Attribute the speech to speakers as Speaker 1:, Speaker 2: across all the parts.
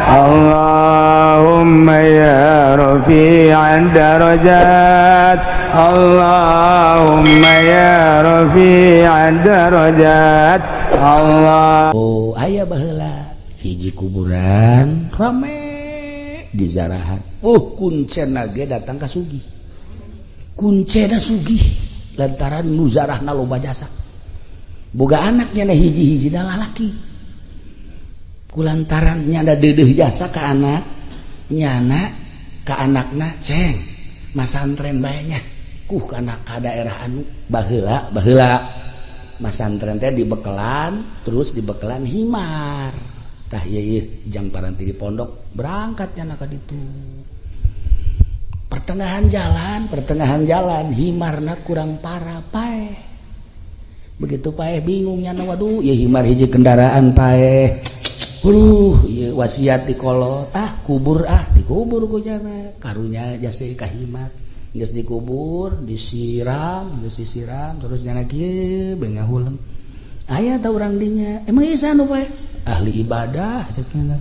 Speaker 1: Allahumma ya rafi'ad darajat, Allahumma ya rafi'ad darajat, Allah.
Speaker 2: Oh, aya baheula hiji kuburan rame dizarahan. Oh, kuncen ge datang ka sugih. Kuncena sugih lantaran nu zarahna loba jasa. Boga anaknya na hiji-hiji dah lalaki. Kulantaran nyana deudeuh jasa ka anak, nyana ka anakna ceng masantren bae nya. Kuh kana ka daerah anu baheula baheula masantren teh dibekelan, terus dibekelan himar. Tah ieu ieu jang paranti di pondok berangkat nyana ka ditu. Pertengahan jalan himarna kurang parah, paeh. Begitu paeh bingung nyana, waduh, ya himar hiji kendaraan paeh. Ieu wasiat di kolot, ah kubur, ah dikubur ku nyana. Karunya jasa ka himar. Geus dikubur, disiram, geus disiram terus nyana kieu bae ngahuleng. Aya tah urang dinya. Emang ieu saha nu paeh? Ahli ibadah cek nyana.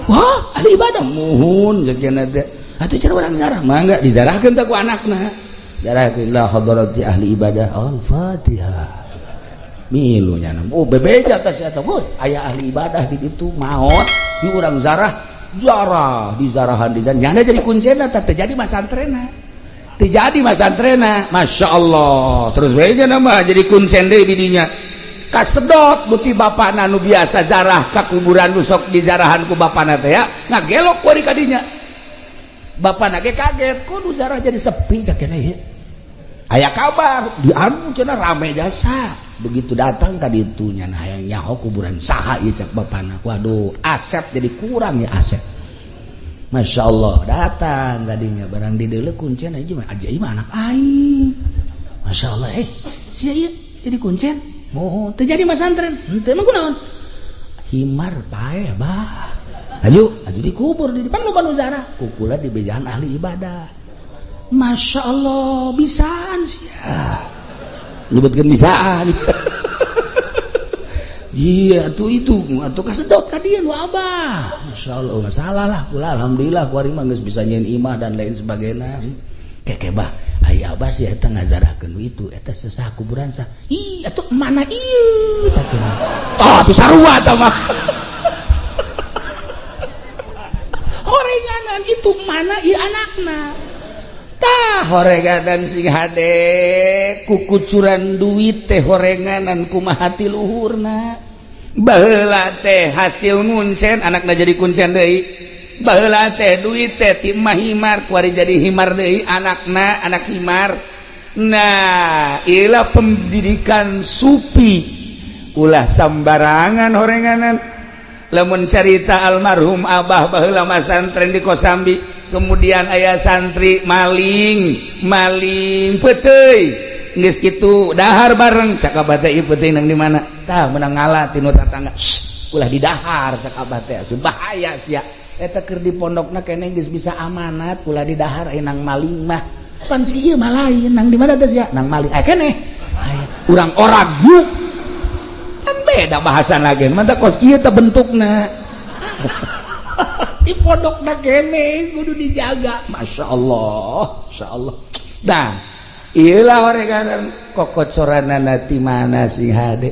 Speaker 2: Wah, ahli ibadah muhun cek nyana teh. Atuh cara urang zarah, mangga dizarahkeun teh ku anakna. Zarahkeun la hadarati ahli ibadah. Al-Fatihah. Milu nyana. Oh, bebeja teh sia teh. Aya ahli ibadah di ditu maot, di urang zarah, zarah, dizarahan dizarahan. Nyana jadi kuncena teh teu jadi masantrena. Teu jadi masantrena. Masya Allah. Terus we nya mah jadi kuncen deui di dinya. Kasedot buti bapana nu biasa zarah ka kuburan nu sok dizarahan ku bapana teh ya, ngagelok kuari ka dinya. Bapana ge kaget, kok nu zarah jadi sepi cak keneh ieu. Aya kabar di anu cenah rame jasa. Begitu datang ka ditu nya hayang nyaho kuburan saha ieu cak bapana. Waduh, aset jadi kurang ya aset. Masya Allah, datang tadinya barang di deuleu kuncen aja mah aja mah anak aing. Masya Allah, sia ieu jadi kuncen. Mohon teu jadi masantren. Henteu emang kunaon? Himar paeh bah. Aju, aju dikubur di depan loba nu zarah. Kukula di bejaan ahli ibadah. Masya Allah, bisaan sia. Nyebutkeun bisaan. Iya, tuh itu atuh kasedot ka dieu nu abah. Masya Allah, masalah lah. Kula alhamdulillah kuari mah geus bisa nyieun imah dan lain sebagainya. Keke bah, aya abah sih eta ngazarahkeun itu, eta sesah kuburan sah. Ih, atuh mana ieu cak. Oh, atuh sarua tah mah. Horenganan itu mana ieu anakna. Tah horenganan sing hade kukucuran duit teh horenganan kumaha ti luhurna. Baheula teh hasil nguncen anakna jadi kuncen deui. Baheula teh duit teh ti mah himar kuari jadi himar deui anakna anak himar. Nah, ilah pendidikan sufi ulah sambarangan horenganan. Lamun carita almarhum abah baheula masantren di Kosambi, kemudian ayah santri maling maling peuteuy geus kitu dahar bareng cak abah teh ieu peuteuy nang di mana tah meunang ngala tinu tatangga. Shh, ulah didahar cak abah teh asup bahaya sia eta keur di pondokna keneh geus bisa amanat ulah didahar aya nang maling mah pan si ieu mah lain nang di mana teh sia nang maling aya keneh aya urang orag yuk kan beda bahasan lagi mantap kos kieu teh bentukna. Di pondokna keneh kudu dijaga. Masya Allah, Masya Allah. Nah, iyalah horenganan kokocoranana ti mana sing hade.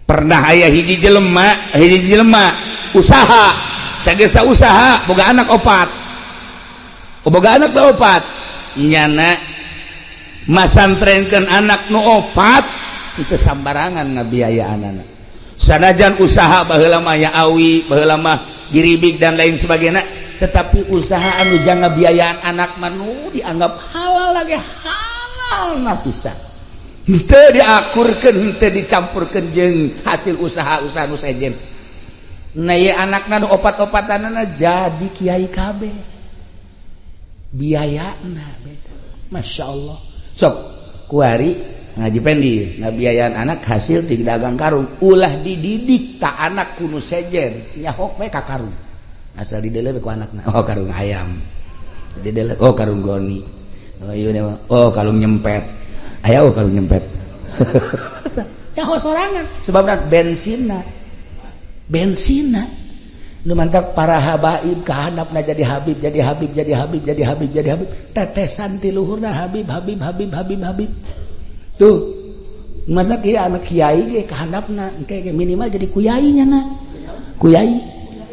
Speaker 2: Pernah aya hiji jelema usaha, sagesa usaha boga anak opat. Boga anak nu opat. Nyana masantrenkeun anak nu opat itu sambarangan ngabiayaan anak. Sanajan usaha baheula mah ya awi, baheula mah giribik dan lain sebagainya, tetapi usaha anu jangan biayaan anak manu dianggap halal lagi halal nah bisa. Henteu diakurkeun, henteu dicampurkeun jeung hasil usaha-usaha nu sejen. Nah, ieu anakna nu opat-opatanana jadi kiai kabeh. Biayana beda. Masya Allah. Sok kuari ngaji pendi ngabiayaan anak hasil ti dagang karung ulah dididik tak anak kunu sejen nyahok we ka karung asal dideuleu ku anakna. Oh, karung ayam dideuleu, oh karung goni, oh ieu oh karung nyempet aya, oh karung nyempet nyaho sorangan sebabna bensinna bensinna. Nu mantak para habaib kahandapna jadi habib, jadi habib, jadi habib, jadi habib, jadi habib. Tetesan ti luhurna habib, habib, habib, habib, habib. Tuh. Mantak ieu anak kiai ge kahandapna engke ge minimal jadi kuyai nya na. Kuyai.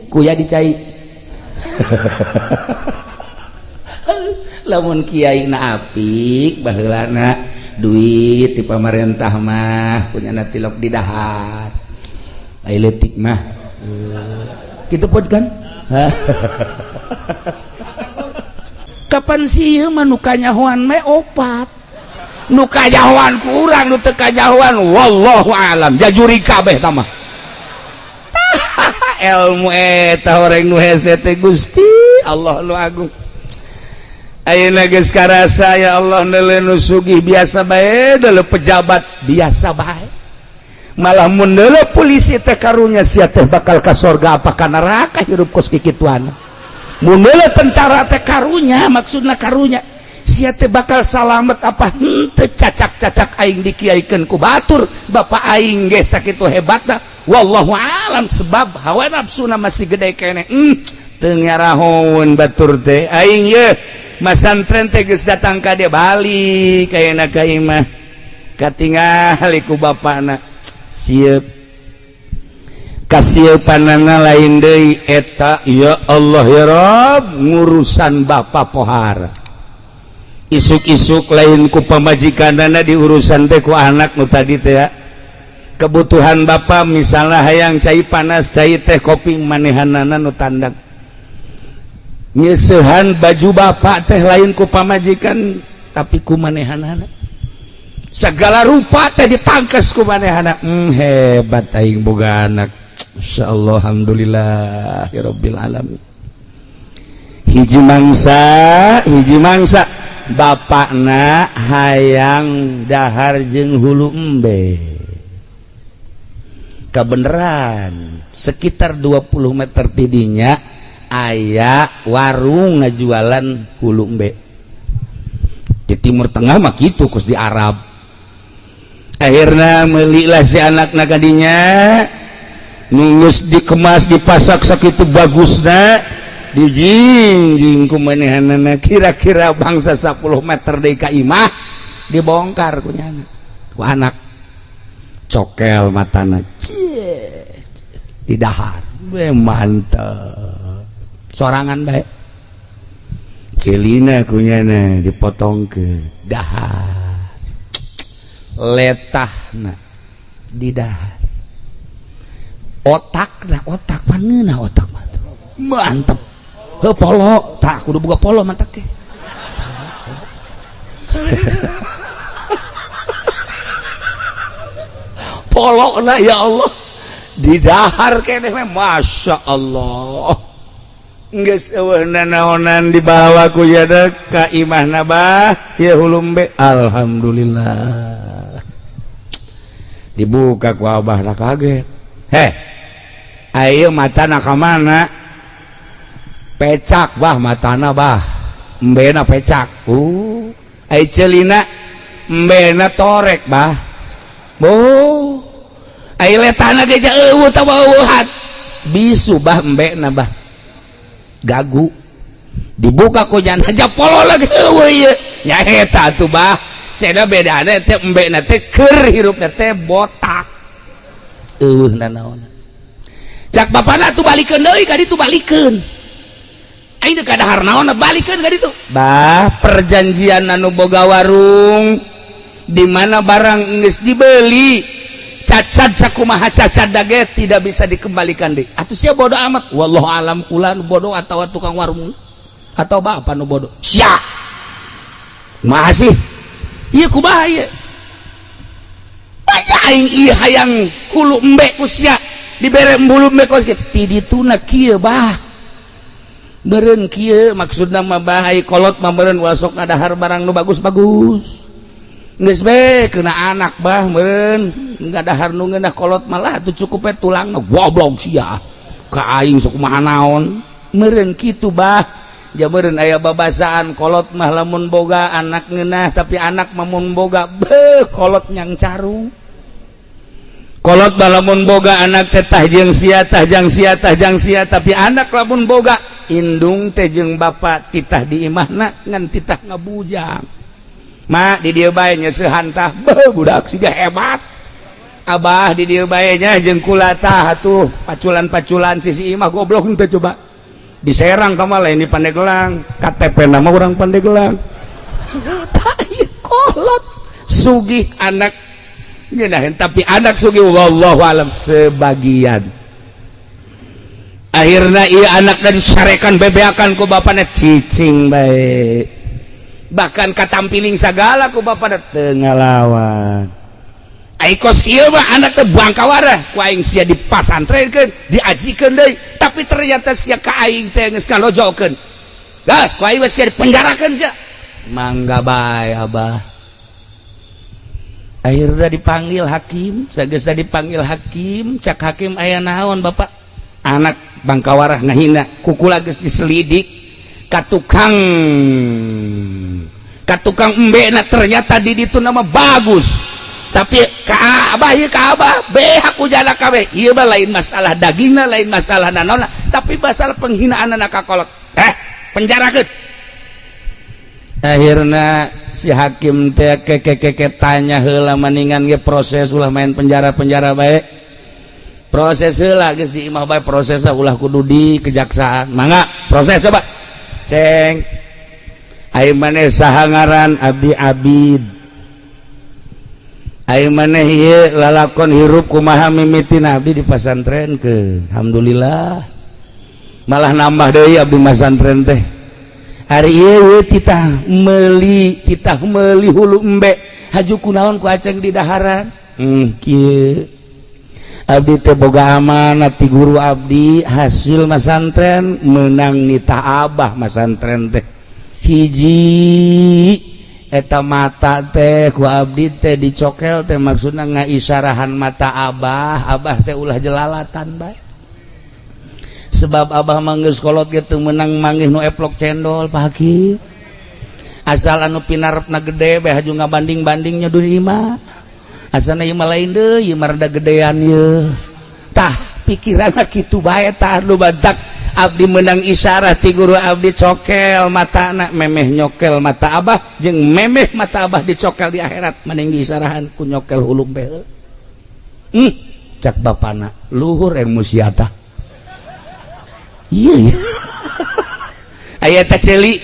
Speaker 2: Kuya dicai. Lamun kiai na apik baheulana duit ti pamarentah mah punyana tilok di dahar. Ai leutik mah. Gitu pun kan. Kapan sih ieu mah nu kanyahoan mah opat. Nu kanyahoan ku urang nu teu kanyahoan wallahu alam jajuri kabeh tah mah. Ilmu eta horeng nu hese teh Gusti Allah nu agung. Ayeuna geus karasa ya Allah neuleuh nu sugih biasa bae deuleuh pejabat biasa bae. Malah mun deuleuh polisi teh karunya sia teh bakal ka sorga apa ka neraka hirup kos kikituan. Mun deuleuh tentara teh karunya maksudna karunya sia teh bakal salamet apa henteu cacak-cacak aing dikiaikeun ku batur bapak aing ge sakitu hebatna wallahu alam sebab hawa nafsuna masih gede keneh. Teu ngarahoun batur teh aing ye masantren teh geus datang ka dia balik ayeuna ka imah katingali ku bapana siap kasieupanana lain deui eta ya Allah ya Rabb ngurusan bapa pohara isuk-isuk lain ku pamajikanana diurusan teh ku anak nu tadi teh kebutuhan bapa misalnya hayang cai panas cai teh kopi manehanana nu tandang nyeuseuhan baju bapak teh lain ku pamajikan tapi ku manehanana segala rupa teh ditangkes ku manehana. Hebat aing boga anak insyaallah alhamdulillah ya rabbil alamin. Hiji mangsa bapakna hayang dahar jeung hulu embe kabeneran sekitar 20 meter tidinya aya warung ngajualan hulu embe di Timur Tengah mah kitu kos di Arab. Akhirnya melilah si anak nakadinya nunggus dikemas dipasak sakitu bagusna dijingjing ku manehanana kira-kira bangsa 10 meter deui ka imah dibongkar ku nyana ku anak cokel matana di dahar we mantep sorangan bae celina ku nyana dipotong ke dahar letahna di dahar otakna otak paneuna otak mah mantep heuh polo tah kudu boga polo mantak ge polona ya Allah di dahar keneh mah Masya Allah geus eueuh nanaonan dibawa ku jadek ka imahna bah ieu hulumbe alhamdulillah dibuka ku abah kaget heh ayo matana ka mana pecak bah matana bah embena pecak ai celina embena torek bah oh ai letana ge eueuh tah eueuhan bisu bah embena bah gagu dibuka ku jana japolo lagi eueuh ieu nya eta atuh bah ceda bedana teh embena teh keur hirupna teh botak eueuh nanaon cak bapana atuh balikeun deui ka ditu balikeun aing teh kadahar naon balikeun ka ditu bah perjanjian anu boga warung di mana barang geus dibeli cacat sakumaha cacat dage tidak bisa dikembalikan deui atuh sia bodoh amat wallahu alam kula nu bodoh atawa tukang warung atau bapa nu bodoh sia kumaha sih ieu kumaha ieu banyak aing ieu hayang hulu embe ku sia dibere hulu embe kos kitu ti dituna kieu bah meureun kieu maksudna mah bah ai kolot mah meureun ulah sok ngadahar barang nu bagus-bagus geus be kena anak bah meureun ngadahar nu ngeunah kolot malah atuh cukup we tulangna goblok sia ka aing sok kumaha naon meureun kitu bah jabaran aya babasaan kolot mah lamun boga anak ngeunah tapi anak mah mun boga beuh kolot nyang carung. Kolot lamun boga anak teh tah jeung sia, tah jang sia, tah jang sia. Tapi anak lamun boga indung teh jeung bapak titah di imahna ngan titah ngabujang. Ma, di dieu bae nyeusehan tah. Beuh, budak siga hebat. Abah, di dieu bae nya jeung kula tah atuh paculan-paculan sisi imah. Goblok henteu coba? Diserang ka lain di Pandeglang, KTP nama orang Pandeglang. Tah, ieu kolot sugih anak ngeunaheun, tapi anak sugih wallahu alam sebagian. Akhirnya iya anak dan dicarekan, bebeakan ku bapakna, cicing bae, bahkan katampiling sagala ku bapakna, teu ngalawan. Ai kos kieu mah anak teh bangkawarah ku aing sia dipasantrenkeun, diajikeun deui, tapi ternyata sia ka aing teh geus ngalojokeun. Gas ku aing sia dipenjarakeun sia. Mangga bae, Abah. Akhirnya dipanggil hakim. Sageus dipanggil hakim, cak hakim, "Aya naon, Bapak?" "Anak bangkawarah ngahina kukula." Geus diselidik ka tukang, ka tukang embe na, ternyata di ditu nama bagus. Tapi ka Abah ieu, ka Abah behak ku jala kabeh. Ieu mah lain masalah dagingna, lain masalah nanona, tapi masalah penghinaan anak ka kolot. Eh, penjarakeun. Akhirnya si hakim teh keke tanya heula, maningan ge proses, ulah main penjara-penjara bae, proses heula. Geus di imah bae proses, ulah kudu di kejaksaan. Mangga proses coba. Ceng, ai maneh saha ngaran? "Abdi Abid." "Ai maneh ieu lalakon hirup kumaha mimitina?" "Abdi di pasantren ke, alhamdulillah malah nambah deui abdi masantren teh. Hari ieu titah meuli, titah meuli hulu embe, haju kunaon ku Aceng di daharan?" Kieu, abdi teh boga amanat ti guru abdi hasil masantren, menang nitah Abah masantren teh. Hiji eta mata teh ku abdi teh dicokel teh, maksudna ngaisyarahan mata Abah, Abah teh ulah jelalatan bae, sebab Abah mah geus kolot gitu menang manggih nu eplok cendol. Pak Hakim, asal anu pinarepna gede bae haju ngabanding-bandingnya di imah, asana ieu mah lain deui, ieu mah rada gedean ye." Tah, pikiranna kitu bae. Tah, nu batak abdi menang isyarat ti guru abdi cokel matana, memeh nyokel mata Abah jeung memeh mata Abah dicokel di akhirat, mending diisyarahan ku nyokel hulu embe. Cak bapana, "Luhur ilmu sia tah." Iya, aya teh ceuli,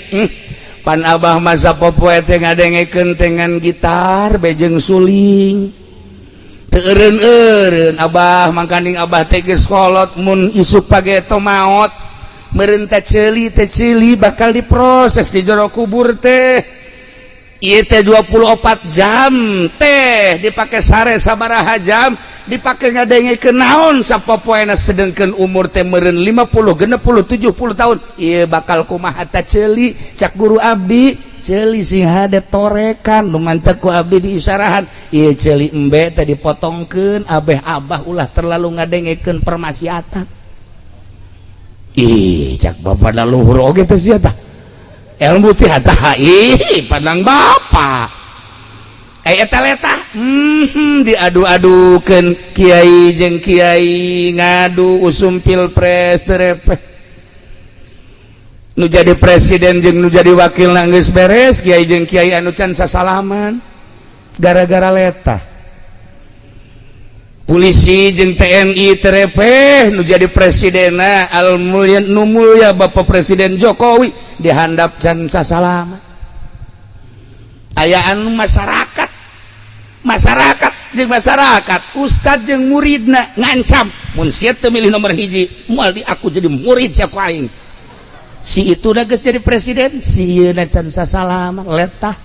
Speaker 2: Pan Abah masa popoe teh ngadengekeun dengan gitar bejeng suling, teu eureun-eureun Abah. Mangkaning Abah teh geus kolot, mun isuk pageto maot meureun teh ceuli teh, ceuli bakal diproses di jero kubur teh. Ieu teh 24 jam teh dipake sare sabaraha jam, dipake ngadengekeun naon sapopoena, sedengkeun umur teh meureun 50, 60, 70 tahun. Ieu bakal kumaha ta ceuli? Cak guru abdi, ceuli sing hade torekan. Nu mantep ku abdi diisyarahan ieu ceuli embe teh dipotongkeun abeh Abah ulah terlalu ngadengekeun permaksiatan. Ih, cak bapak, luhur oge teh sia tah ilmu teh. Tah, ih, pandang bapak. Eh, eta letah, diadu-adukeun kiai jeung kiai, ngadu usum pilpres terepeh. Nu jadi presiden jeung nu jadi wakil geus beres, kiai jeung kiai anu can sasalaman gara-gara letah. Polisi jeung TNI terepeh. Nu jadi presidena al mulia, nu mulia Bapak Presiden Jokowi, dihandap can sasalaman. Aya anu masyarakat, masyarakat jeung masyarakat, ustad jeung muridna ngancam, mun sia teu milih nomor 1, moal di aku jadi murid sia ku aing. Si itu udah geus jadi presiden, si ieu can sasalaman letah.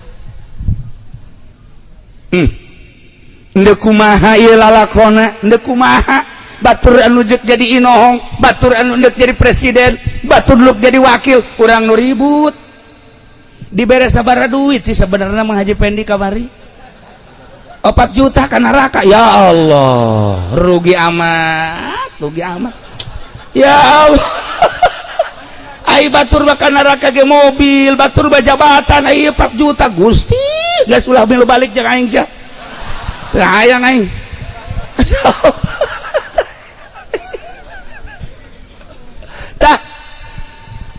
Speaker 2: Ndek kumaha ieu lalakona? Ndek kumaha batur anu jek jadi inohong, batur anu ndek jadi presiden, batur nu jadi wakil, urang nu ribut? Dibere sabaraha duit sih sebenarnya Mang Haji Pendi kamari? 4 juta ka neraka. Ya Allah, rugi amat, rugi amat, ya Allah. Ai batur bakal neraka ge mobil, batur jabatan, ai 4 juta. Gusti, geus ulah milu balik jeung aing sia. Teu hayang aing. Tah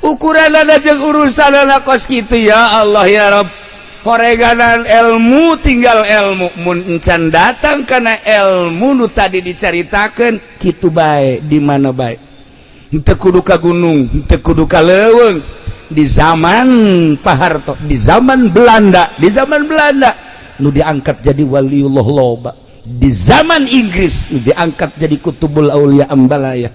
Speaker 2: ukuranana jeung urusanana kos kitu ya Allah ya Rabb. Horeganan ilmu tinggal ilmu mun encan datang kana ilmu nu tadi dicaritakeun kitu bae di mana bae. Henteu kudu ka gunung, henteu kudu ka leuweung. Di zaman Pak Harto, di zaman Belanda, di zaman Belanda nu diangkat jadi waliullah loba. Di zaman Inggris nu diangkat jadi kutubul aulia Ambalaya.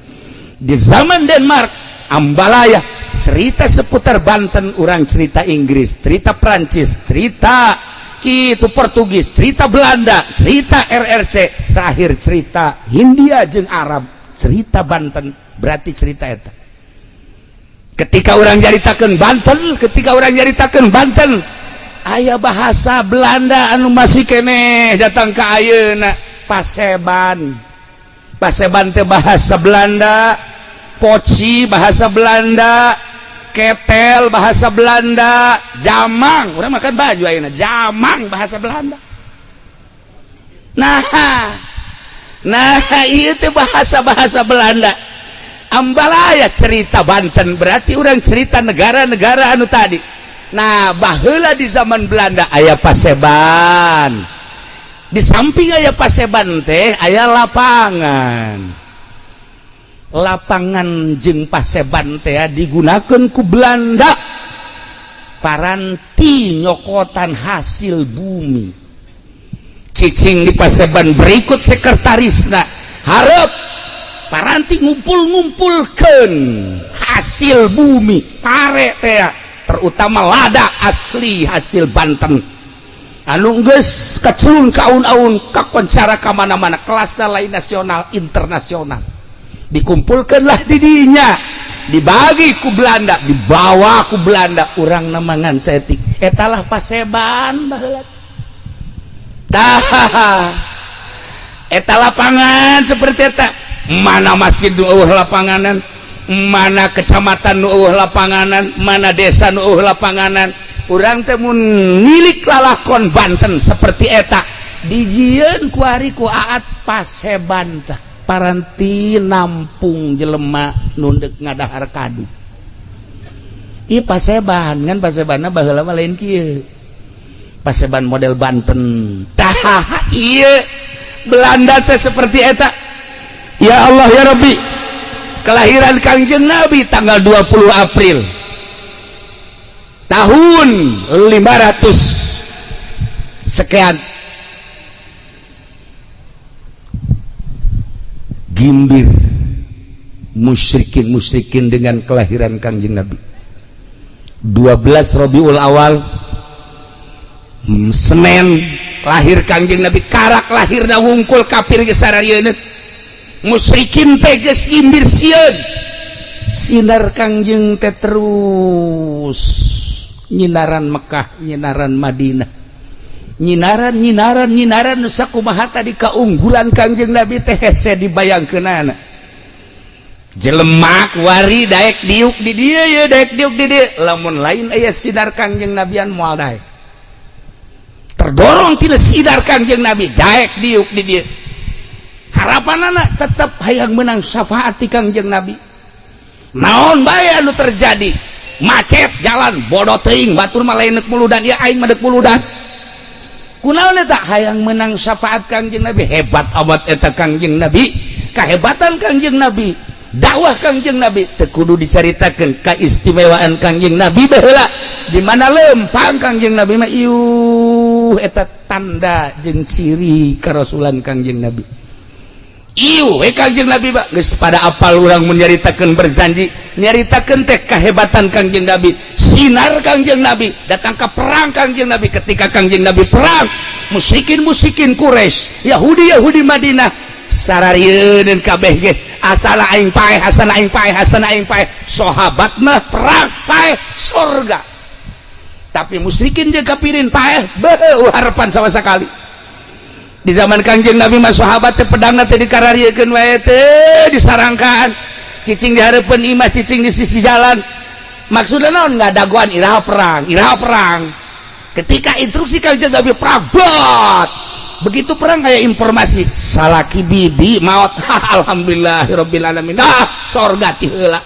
Speaker 2: Di zaman Denmark Ambalaya. Cerita seputar Banten orang cerita Inggris, cerita Prancis, cerita kitu Portugis, cerita Belanda, cerita RRC, terakhir cerita Hindia jeung Arab, cerita Banten berarti cerita eta. Ketika orang nyaritakeun Banten, ketika orang nyaritakeun Banten, aya bahasa Belanda anu masih keneh datang ka ayeuna, Paseban. Paseban teh bahasa Belanda, poci bahasa Belanda, ketel bahasa Belanda, jamang, urang makan baju ayeuna, jamang bahasa Belanda. Nah, nah ieu teh bahasa-bahasa Belanda. Ambalaya cerita Banten berarti orang cerita negara-negara anu tadi. Nah, baheula di zaman Belanda aya Paseban. Di samping aya Paseban teh aya lapangan. Lapangan jeung Paseban teh digunakeun ku Belanda paranti nyokotan hasil bumi. Cicing di Paseban berikut sekretarisna hareup paranti ngumpul-ngumpulkeun hasil bumi pare teh terutama lada asli hasil Banten anu geus kaculun ka aun-aun kakoncara ka mana-mana kelasna lain nasional internasional dikumpulkanlah di dinya dibagi ku Belanda dibawa ku Belanda urang namangan setik etalah Paseban baheula tah eta lapangan seperti eta. Mana masjid nu eueuh lapanganan, mana kecamatan nu eueuh lapanganan, mana desa nu eueuh lapanganan. Urang teh mun milik lalakon Banten seperti eta dijieun ku ari ku Aat Paseban tah paranti nampung jelema nu deuk ngadahar kadu. Ieu Paseban ngan Pasebanna baheula mah lain kieu. Paseban model Banten. Tah ieu Belanda teh seperti eta. Ya Allah ya Rabbi, kelahiran Kangjeng Nabi tanggal 20 April tahun 500 sekian. Gimbir musyrikin-musyrikin dengan kelahiran Kangjeng Nabi. 12 Rabiul Awal Senin lahir Kangjeng Nabi, karak lahirna wungkul kafir geus sararieun. Musyrikin teh geus gimbir sieun. Sinar Kangjeng teh terus nyinaran Mekah, nyinaran Madinah. Nyinaran nyinaran nyinaran nu sakumaha tadi kaunggulan Kangjeng Nabi teh hese dibayangkeunana. Jelemak wari daek diuk di dieu ye daek diuk di dieu. Lamun lain aya sinar Kangjeng Nabian moal daek. Terdorong tina sinar Kangjeng Nabi daek diuk di dieu. Harapanana tetep hayang menang syafaat ti Kangjeng Nabi. Naon bae anu terjadi? Macet jalan bodoh teuing batur mah lain deuk muludan ya aing mah deuk muludan. Kunaon eta hayang menang syafaat Kangjeng Nabi? Hebat amat eta Kangjeng Nabi. Kahebatan Kangjeng Nabi, dakwah Kangjeng Nabi teu kudu dicaritakeun kaistimewaan Kangjeng Nabi baheula. Di mana lempang Kangjeng Nabi mah iuh eta tanda jeung ciri karasulan Kangjeng Nabi. Iuh we Kangjeng Nabi mah geus pada apal urang mun nyaritakeun berzanji, nyaritakeun teh kahebatan Kangjeng Nabi, sinar Kangjeng Nabi, datang ke perang Kangjeng Nabi. Ketika Kangjeng Nabi perang, musyrikin-musyrikin Quraisy, Yahudi-Yahudi Madinah sararieun kabeh ge asal aing paeh, asal aing paeh, asal aing paeh. Sahabat mah perang paeh surga. Tapi musyrikin jeung kafirin paeh beuh harapan sama sekali. Di zaman Kangjeng Nabi mah sahabat teh pedangna teh dikarariekeun wae teh disarangkaan. Cicing di hareupeun imah, cicing di sisi jalan. Maksudna naon? Ngadagoan iraha perang, iraha perang. Ketika instruksi Kangjeng Nabi perang, bot. Begitu perang kayak informasi salaki bibi maut. Alhamdulillahirabbil alamin, ah, sorga ti heula.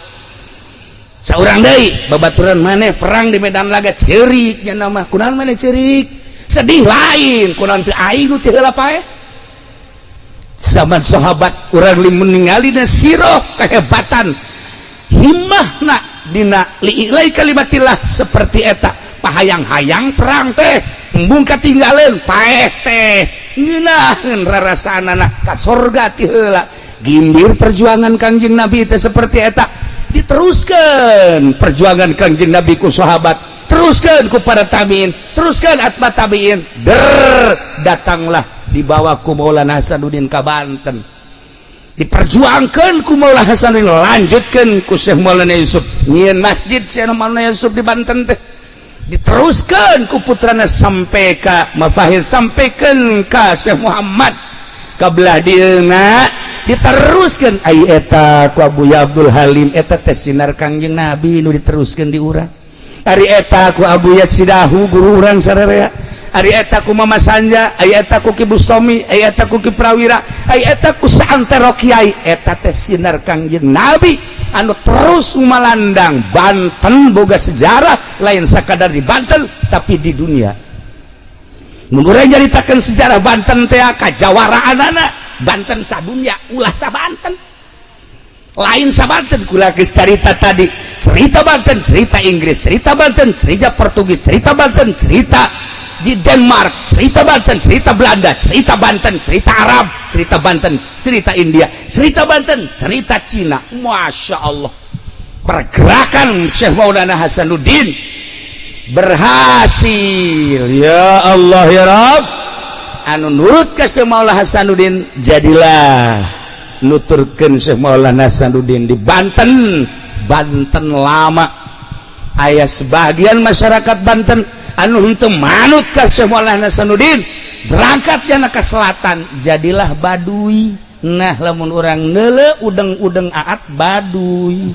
Speaker 2: Saurang deui babaturan maneh perang di medan laga, ceurik nya nama. Kunaon maneh ceurik sedih? Lain kunaon, teu aing nu ti heula paeh. Zaman sahabat urang ningali siroh kehebatan himmahna dina li'ilai kalimatillah seperti eta, pahayang-hayang perang teh embung katinggaleun, paeh teh ngeunaheun rarasaanana ka sorga ti heula. Gimbir perjuangan Kangjeng Nabi teh seperti eta, diteruskan perjuangan Kangjeng Nabi ku sahabat, teruskan ku para tabiin, teruskan atba tabiin, der datanglah dibawa ku Maulana Hasanuddin ka Banten, diperjuangkan ku Maulana Hasanuddin, lanjutkan ku Syekh Maulana Yusuf, nyieun masjid Syekh Maulana Yusuf di Banten teh, diteruskan ku putrana sampai ka Mafahir, sampaikan ka Syekh Muhammad kabelah dieuna, diteruskan ai eta ku Abu Abdul Halim. Eta teh sinar Kangjeng Nabi nu diteruskan di urang. Ari eta ku Abu Yatsidahu, guru urang sararea. Ari eta ku Mama Sanja, ari eta ku Ki Bustomi, ari eta ku Ki Prawira, ari eta ku saantero kiai. Eta teh sinar Kangjeng Nabi anu terus malandang. Banten boga sejarah, lain sakadar di Banten tapi di dunia. Mun urang nyaritakeun sejarah Banten teh kajawaraanana Banten sadunya, ulah sa Banten, lain sa Banten. Kula geus carita tadi, cerita Banten cerita Inggris, cerita Banten cerita Portugis, cerita Banten cerita di Denmark, cerita Banten cerita Belanda, cerita Banten cerita Arab, cerita Banten cerita India, cerita Banten cerita Cina. Masya Allah, pergerakan Syekh Maulana Hasanuddin berhasil. Ya Allah ya Rabb, anu nurut ke Syekh Maulana Hasanuddin, jadilah nuturkeun Syekh Maulana Hasanuddin di Banten. Banten lama aya sebagian masyarakat Banten anu henteu manut ka Syekh Maulana Hasanuddin, berangkat jana ke selatan, jadilah Baduy. Nah, lamun urang neule udeng-udeng aat Baduy,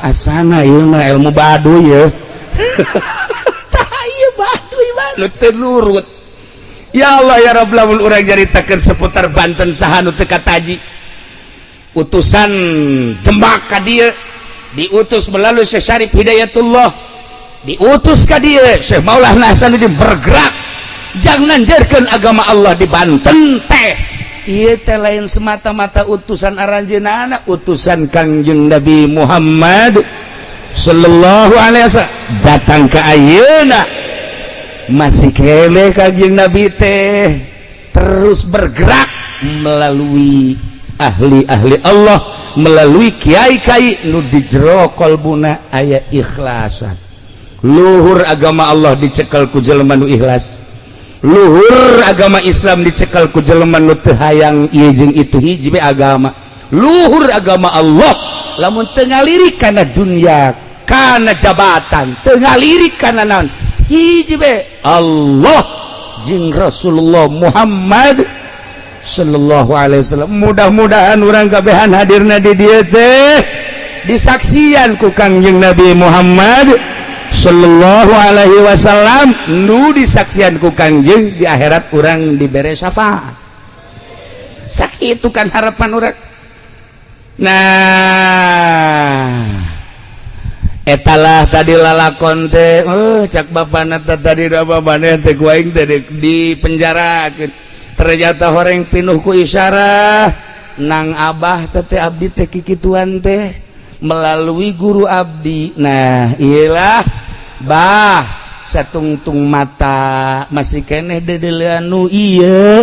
Speaker 2: asana ieu mah ilmu Baduy ya. Tah, ieu Baduy nu teu nurut. Ya Allah ya Rabb, lamun urang nyaritakeun seputar Banten, saha nu teu kataji? Utusan Demak ka dieu diutus melalui Syekh Syarif Hidayatullah, diutus ka dieu. Syekh Maulana Hasanuddin bergerak jangan nanjarkeun agama Allah di Banten teh. Ieu teh lain semata-mata utusan aranjeunana, utusan Kangjeng Nabi Muhammad sallallahu alaihi wasallam datang ke ayeuna masih keneh Kangjeng Nabi teh terus bergerak melalui ahli-ahli Allah, melalui kiai-kiai nu di jero kolbuna aya ikhlasan. Luhur agama Allah dicekel ku jelema nu ikhlas, luhur agama Islam dicekel ku jelema nu teu hayang ieu jeung itu, hiji be agama. Luhur agama Allah lamun teu ngalirik kana dunia, kana jabatan, teu ngalirik kana naon, hiji be, Allah jeung Rasulullah Muhammad sallallahu alaihi wasallam. Mudah-mudahan urang kabehan hadirna di dieu teh disaksian ku Kangjeng Nabi Muhammad sallallahu alaihi wasallam, nu disaksian ku Kangjeng di akhirat urang dibere syafaat. Sakitu kan harapan urang. Nah, etalah tadi lalakon teh. Oh, cak bapana tadi da bapana teh ku aing teh di penjarakeun, ternyata horeng pinuh ku isyarah nang abah teh, abdi teh kikituan teh melalui guru abdi. Nah, iyalah bah, satungtung mata masih keneh dedelean nu ieu.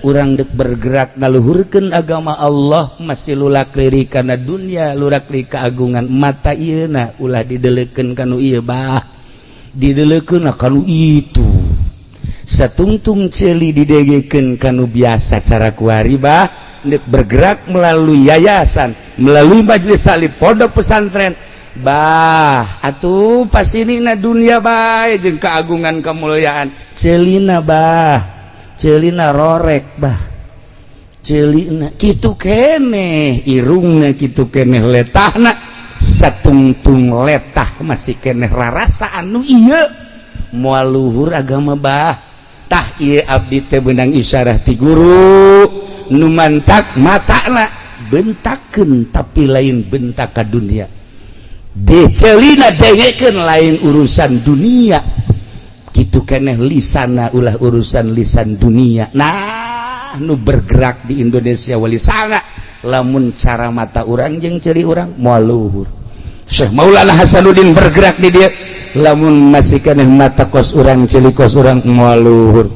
Speaker 2: Urang dek bergerak ngaluhurkeun agama Allah masih lulak lirik kana dunia, lurak lirik keagungan, mata ieu na ulah didelekeun kanu ieu bah, didelekeun kanu itu. Satungtung ceuli didegekeun kanu biasa cara kuari bah, dek bergerak melalui yayasan, melalui majelis taklim, pondok pesantren bah. Atuh pas ini na dunia bae jeung keagungan kemuliaan, ceulina bah, ceulina rorek bah, ceulina kitu keneh irungna, kitu keneh letahna. Satungtung letah masih keneh rarasa anu ieu, moal luhur agama bah. Tah, ieu abdi teh beunang isyarah ti guru nu mantak matana bentakeun, tapi lain bentak ka dunia. Decelina dengekeun, lain urusan dunia. Kitu keneh lisana, ulah urusan lisan dunia. Nah, nu bergerak di Indonesia Wali Sanga, lamun cara mata urang jeung ceuli urang moal luhur. Syekh Maulana Hasanuddin bergerak di dia, lamun masih keneh mata kos urang, ceuli kos urang, moal luhur.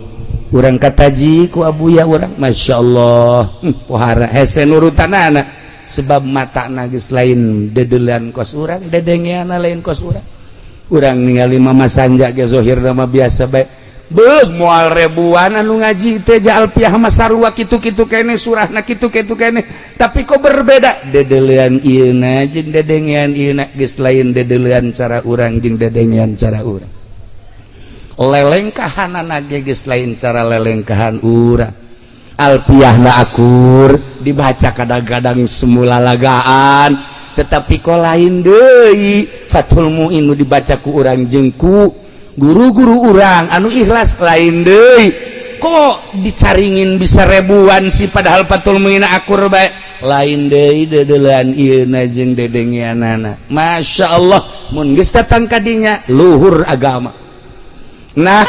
Speaker 2: Urang kataji ku abuya urang, Masya Allah, pohara hese nurutanana, sebab mata geus lain dedelan kos urang, dedengeana lain kos urang. Urang ningali Mama Sanja ge zohir nama biasa bae. Beuh, moal ribuan anu ngaji teh Alfiah mah sarua kitu-kitu kene, surahna kitu-kitu kene, tapi kok berbeda dedelean ieuna jeung dedengean ieuna geus lain dedelean cara urang jeung dedengean cara urang. Lelengkahanana ge geus lain cara lelengkahan urang. Alfiahna akur dibaca, kadang-kadang semula lagaan, tetapi kok lain deui Fathul Muin nu dibaca ku urang jeung ku guru-guru urang anu ikhlas, lain deui. Kok dicaringin bisa ribuan sih, padahal Fathul Muin akur bae? Lain deui dedelean ieuna jeung dedengeanana. Masya Allah, mun geus datang kadinya luhur agama. Nah,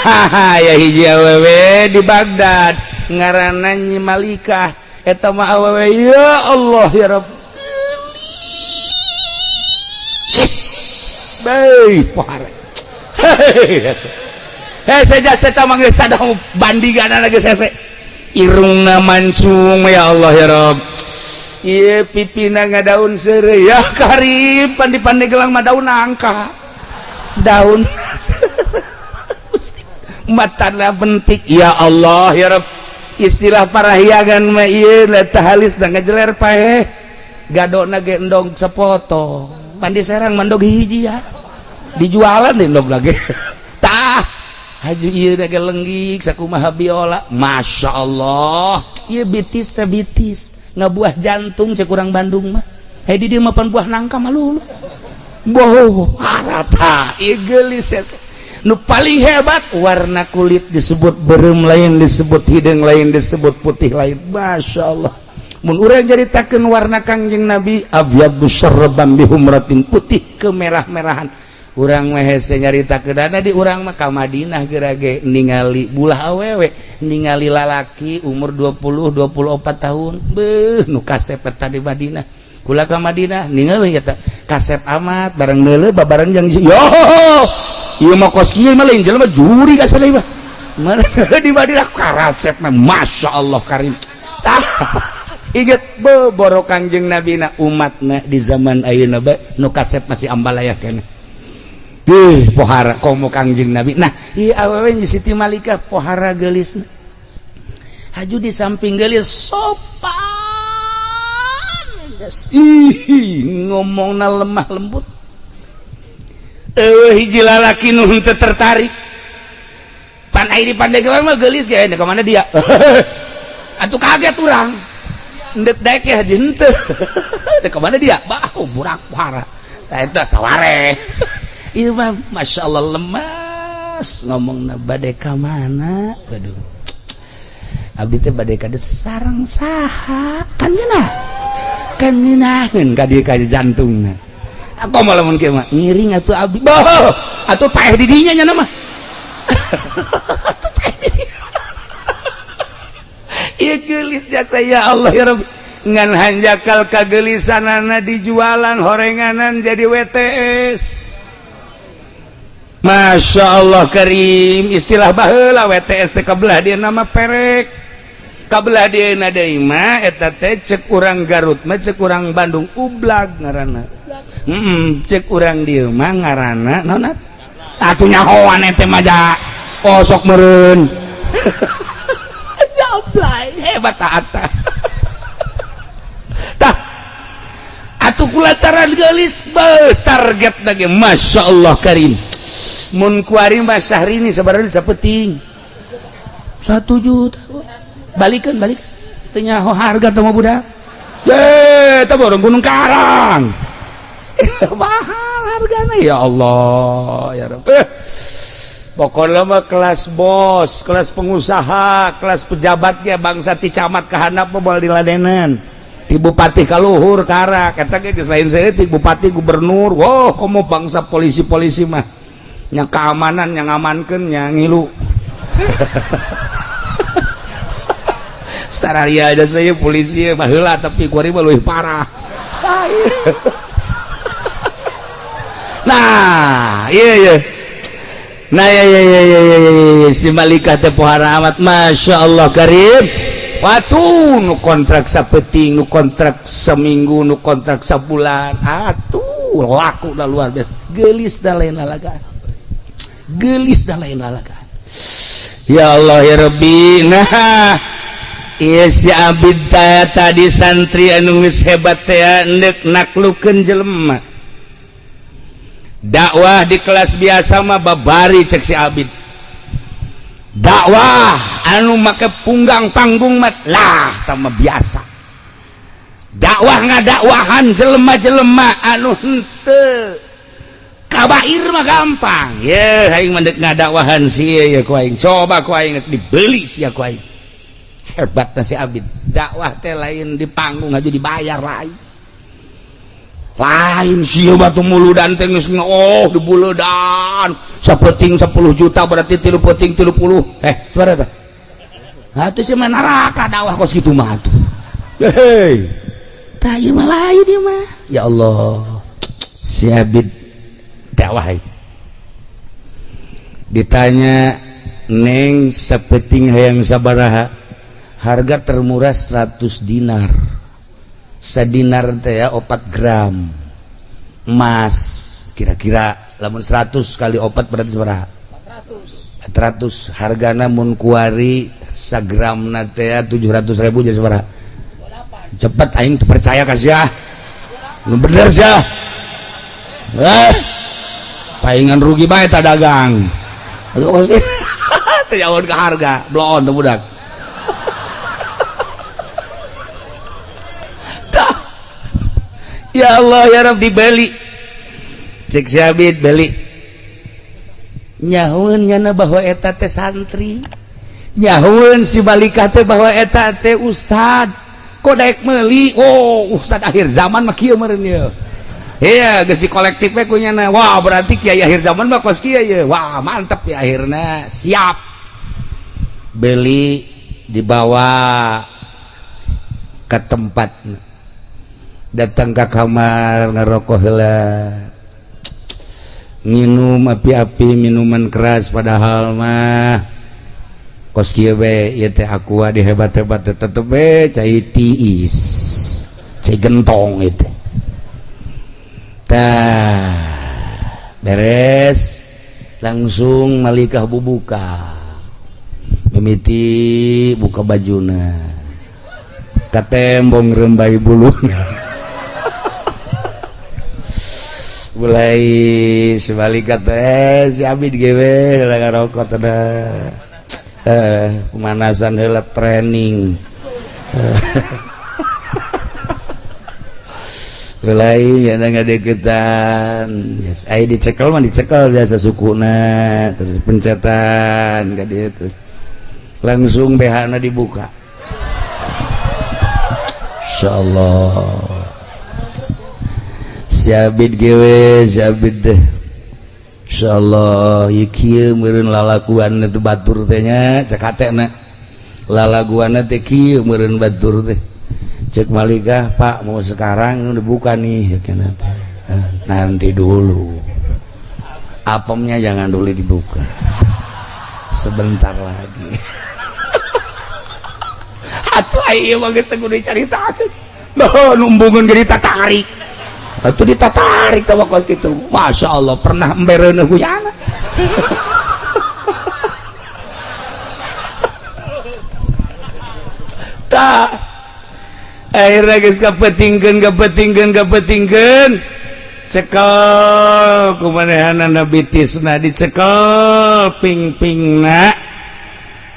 Speaker 2: ya hiji awewe di Baghdad ngaranna Nyi Malikah. Eta mah awewe, ya Allah ya Rabb. Baik, pohara. Hei, saja saya manggil sadang bandingan lagi sese. Irungna mancung, ya Allah ya Rabb. Ieu pipina ngadaun seureuy, ya Karim, pandi-pandi gelang mah daun nangka. Daun matana bentik, ya Allah ya Rabb. Istilah parahyangan mah ieu halis da ngejeler paeh. Gadona ge endog sepotong. Pandi Serang mandog hiji ya. Dijualan deh endog lagi. Tah, haju ieu ge lenggik sakumaha biola. Masya Allah. Ieu bitis teh bitis. Ngabuah jantung cek urang Bandung mah. Hei, di dieu mah pan buah nangka mah lulu. Boh, harata ieu geulis. Nu paling hebat warna kulit disebut berem lain, disebut hidung lain, disebut putih lain. Masya Allah. Mun urang nyaritakeun warna Kangjeng Nabi, abyadu syarban bihumratin, putih kemerah-merahan. Urang mah hese nyaritakeun di urang mah ka Madinah geura ge ningali bulah awewe, ningali lalaki umur 20 24 tahun. Beuh, nu kasep eta di Madinah. Kula ka Madinah ningali eta kasep amat, bareng neuleuh babareng jeung yo. Ieu mah kos kieu mah lain jelema juri ka saleh mah. Mana di Madinah karasep mah, Masya Allah Karim. Tah, inget boro Kangjeng Nabi na umatna di zaman ayeuna bae nu kasep masih ambalaya keneh. Ih, pohara komo Kangjeng Nabi. Nah, ieu awewe Siti Malikah pohara geulisna. Haju di samping geulis sopan. Ih, ngomongna lemah lembut. Eueuh hiji lalaki nu henteu tertarik. Pan ai di Pandeglang mah geulis ge, ka mana dia? Atuh kaget urang. Endek daek ya henteu. Ka mana dia? Bah, burak pohara. Tah eta saware. Ieu mah Masya Allah lemas ngomongna, bade ka mana? Waduh. Abdi teh bade ka sareng saha? Kan ngeunah. Kan ngeunaheun ka dieu ka jantungna. Aku malah mun kieu mah ngiring atuh abdi. Boh, atuh paeh di dinya nya mah. Atuh paeh di dinya. Ieu geulis jasa, ya Allah ya Rabbi. Ngan hanjakal kagelisanana dijualan horenganan jadi WTS. Masya Allah Karim, istilah baheula WTS teh kabelah dia nama perek, kabelah dia deui mah eta teh cek urang Garut mah, cek urang Bandung ublag ngaranna. Cek urang dieu mah ngaranna naon atuh? Nyahoan ente mah ja osok meureun. Jablay hebat ata. Tah, atuh kulantaran geulis, beuh, target lagi Masya Allah Karim. Mun kuari mah Syahrini sebenarnya sapeting 1 juta balikan balik teu nyaho harga teh mah budak ye teh borong Gunung Karang mahal hargana, ya Allah ya Rabb. Pokoknya mah kelas bos, kelas pengusaha, kelas pejabatnya bangsa ti camat ka handap mah moal diladenan. Ti bupati ka luhur karak eta ge geus lain saeutik bupati gubernur. Wah, komo bangsa polisi-polisi mah nya keamanan yang ngamankeun nya ngilu. Sararia aja saya polisi baheula tapi kuari mah leuwih parah. Nah, iya iya. Nah ya ya ya ya ya ya si Malikah teh pohara amat, Masya Allah karim. Watu nu kontrak sapeting, nu kontrak seminggu, nu kontrak sabulan, atuh laku dah luar biasa. Geulis dah lain lalagaan. Geulis dah lain lalagaan. Ya Allah ya Rabbi. Nah, iya si Abid tadi santri anu geus hebat teh endek naklukeun jelema. Dakwah di kelas biasa mah babari cek si Abid. Dakwah anu make punggang panggung mah lah tah mah biasa. Dakwah ngadakwahan jelema-jelema anu henteu kabair mah gampang. Ye aing mah deuk ngadakwahan si ieu ku aing. Coba ku aing dibeli sia ku aing. Hebatna si Abid. Dakwah teh lain di panggung aja dibayar lain. Lain sih batu muludan teh geus oh dibuledan sapeting 10 juta berarti 3 peting 30 sabaraha tah atuh sih mah neraka dakwah kos kitu mah atuh hei tah ieu mah lain ieu mah ya Allah si Abid dakwah ditanya neng sapeting hayang sabaraha harga termurah 100 dinar sadinar teh ya 4 gram emas kira-kira lamun 100 kali 4 berarti sabaraha 400 hargana mun kuari sagramna teh 700.000 jadi sabaraha cepet aing teu percaya ka sia nu bener sia paingan rugi bae ta dagang teu jauh ke harga bloon teu budak. Ya Allah ya Rabb dibeli cek si Abid beli nyahueun nyana bahwa eta teh santri nyahueun si Malikah teh bahwa eta teh ustad kok daek meuli oh ustad akhir zaman mah kieu meureun ieu iya geus di kolektif we ku nyana wah berarti kiai akhir zaman mah kos kieu ye wah mantep ya akhirna siap beli dibawa ke tempat datang ke kamar ngerokok heula nginum api-api minuman keras padahal mah kos kieu we ieu teh aqua dihebat-hebat tetep we cai tiis cai gentong itu tah beres langsung Malikah bubuka mimiti buka bajuna katembong rembai buluna mulai sebalik kata si Abid gewe heula ngarokok teh pemanasan heula training mulai ya ngadeukeutan yes ai dicekel mah dicekel biasa sukuna terus pencetan ka dieu terus langsung BH-na dibuka insyaallah si Abid gewe si Abid deh insyaallah ieu kieu meureun lalaguan teh batur teh nya cek hatena lalaguanna teh kieu meureun batur teh cek Malikah Pak mau sekarang udah buka nih cek teh nanti dulu apemnya jangan dulu dibuka sebentar lagi atuh ieu mah geus teh kudu dicaritakeun loh numbungeun ge ditatarik atuh ditatarik teh kos kitu Masya Allah pernah embereuneuh guyana tah akhirnya geus kapetingkeun cekel kumanehanana bitisna dicekel ping-pingna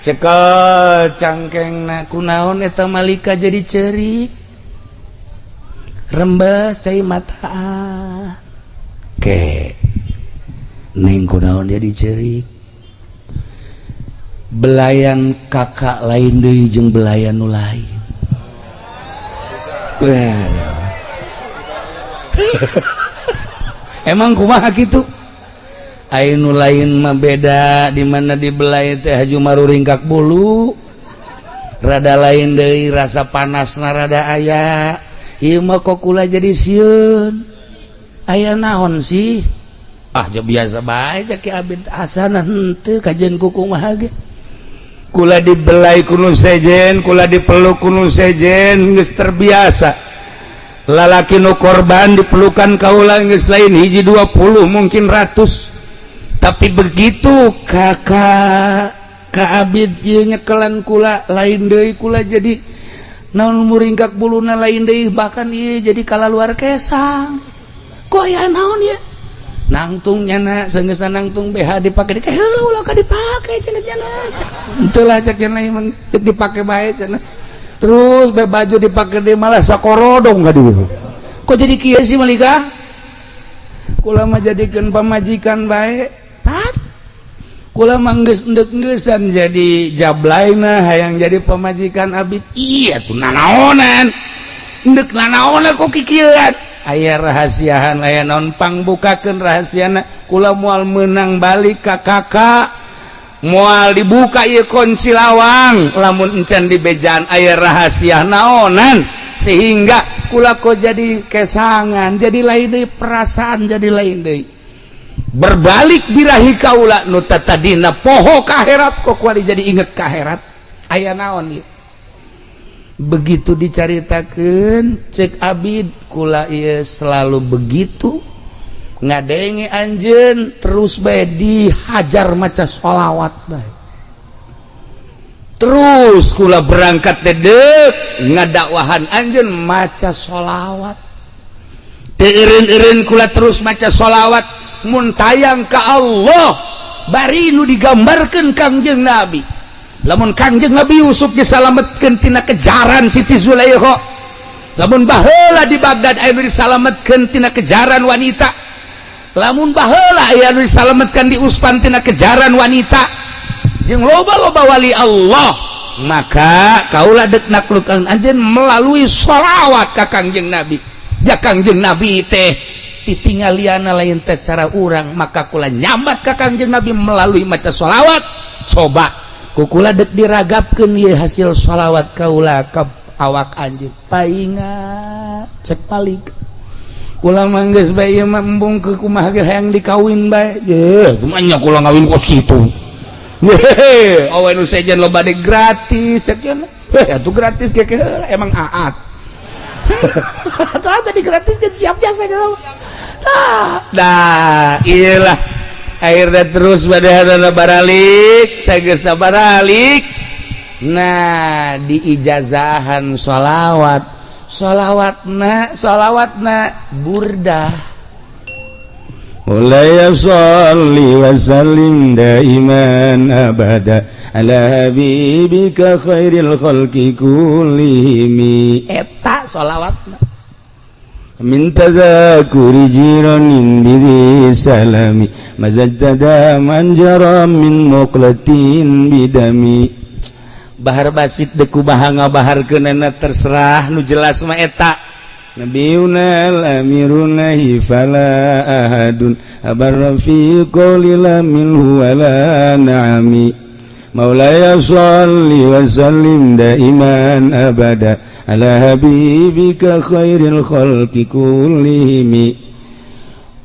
Speaker 2: cekel cangkengna kunaon eta Malika jadi ceurik rembes cai mata ke neng kunaon jadi ceurik Belayan kakak lain deui jeung belayan nu lain. Wah. Emang kumaha kitu? Aya nu lain mah beda, di mana dibelai teh haju maruringkak bulu. Rada lain deui rasa panasna rada aya. Ieu mah kok kula jadi sieun. Aya naon sih? Ah, biasa bae cek Ki Abid Hasan henteu kajian kumaha ge.
Speaker 1: Kula dibelai ku nu sejen, kula dipeluk ku nu sejen, geus terbiasa. Lalaki nu korban dipelukan kaula geus lain hiji 20 mungkin ratus. Tapi begitu kakak Ka Abid ieu nyekelan kula lain deui, kula jadi naon muringkak buluna lain deui, bahkan ieu jadi kalaluar kesang. Kok aya naon ya? Nangtung nyana sanggeusna nangtung BH dipake di heula ulah ka dipake cenah nyana. Henteu lah cek cenah ieu dipake bae cenah. Terus be baju dipake deui malah sakorodong ka dieu. Kok jadi kieu sih Malika? Kula mah jadikeun pamajikan bae. Pat. Kula mah geus endek-engeusan jadi jablaina hayang jadi pamajikan Abid. Iya tuh nanaonan. Endek nanaonan kok kikieuan. Aya rahasiahan aya naon pangbukakeun rahasiana kula moal meunang balik ka kakak, moal dibuka ieu kunci lawang lamun encan di bejaan aya rahasia naonan sehingga kula kok jadi kesangan, jadi lain deui perasaan, jadi lain deui berbalik birahi kaula nu tadina poho ka akhirat kok kuari jadi inget ka akhirat aya naon ieu. Begitu dicaritakeun cek Abid kula ieu selalu begitu ngadenge anjeun terus bae dihajar maca sholawat bae terus kula berangkat dedek ngadakwahan anjeun maca sholawat teu eureun-eureun kula terus maca sholawat mun tayang ka Allah bari nu digambarkeun Kangjeng Nabi. Lamun Kangjeng Nabi Yusuf disalametkeun tina kejaran Siti Zulaikha, lamun baheula di Baghdad aya nu disalametkeun tina kejaran wanita, lamun baheula aya nu disalametkeun di Uspan tina kejaran wanita jeung loba-loba wali Allah, maka kaula dek naklukan anjeun melalui sholawat ka Kangjeng Nabi. Ja Kangjeng Nabi teh titinggaliana lain teh cara urang, maka kula nyambat ka Kangjeng Nabi melalui maca sholawat. Coba kukula dek diragapkeun ieu hasil sholawat kaula ka awak anjeun painga cek palik kula mah geus bae ieu mah embung ke kumaha ge hayang dikawin bae. Yeuh kumaha nya kula ngawin kos kitu. Hehe, awe nu sejen loba de gratis cek cenah. Heh atuh gratis ge emang aat. Atuh tadi gratis ge siap jasa gitu. Nah, iyalah akhirnya terus pada baralik sageus baralik. Nah, diijazahan sholawat, sholawatna, sholawatna burdah. Mulai sholli wa sallim daiman abada ala habibika khairil khalqi kullihim.
Speaker 2: Eta sholawatna
Speaker 1: min tadhakuri jiranin bi salami mazaddada man jara min muqlatin bidami.
Speaker 2: Bahar basit deku baha ngabaharkeunana terserah nu jelas mah eta.
Speaker 1: Nabiyuna al-amiruna fala ahadun abarra fi qawli la minhu wala na'ami. Maulaya sholli wa sallim daiman abada ala habibika khairil khalqi kullihim.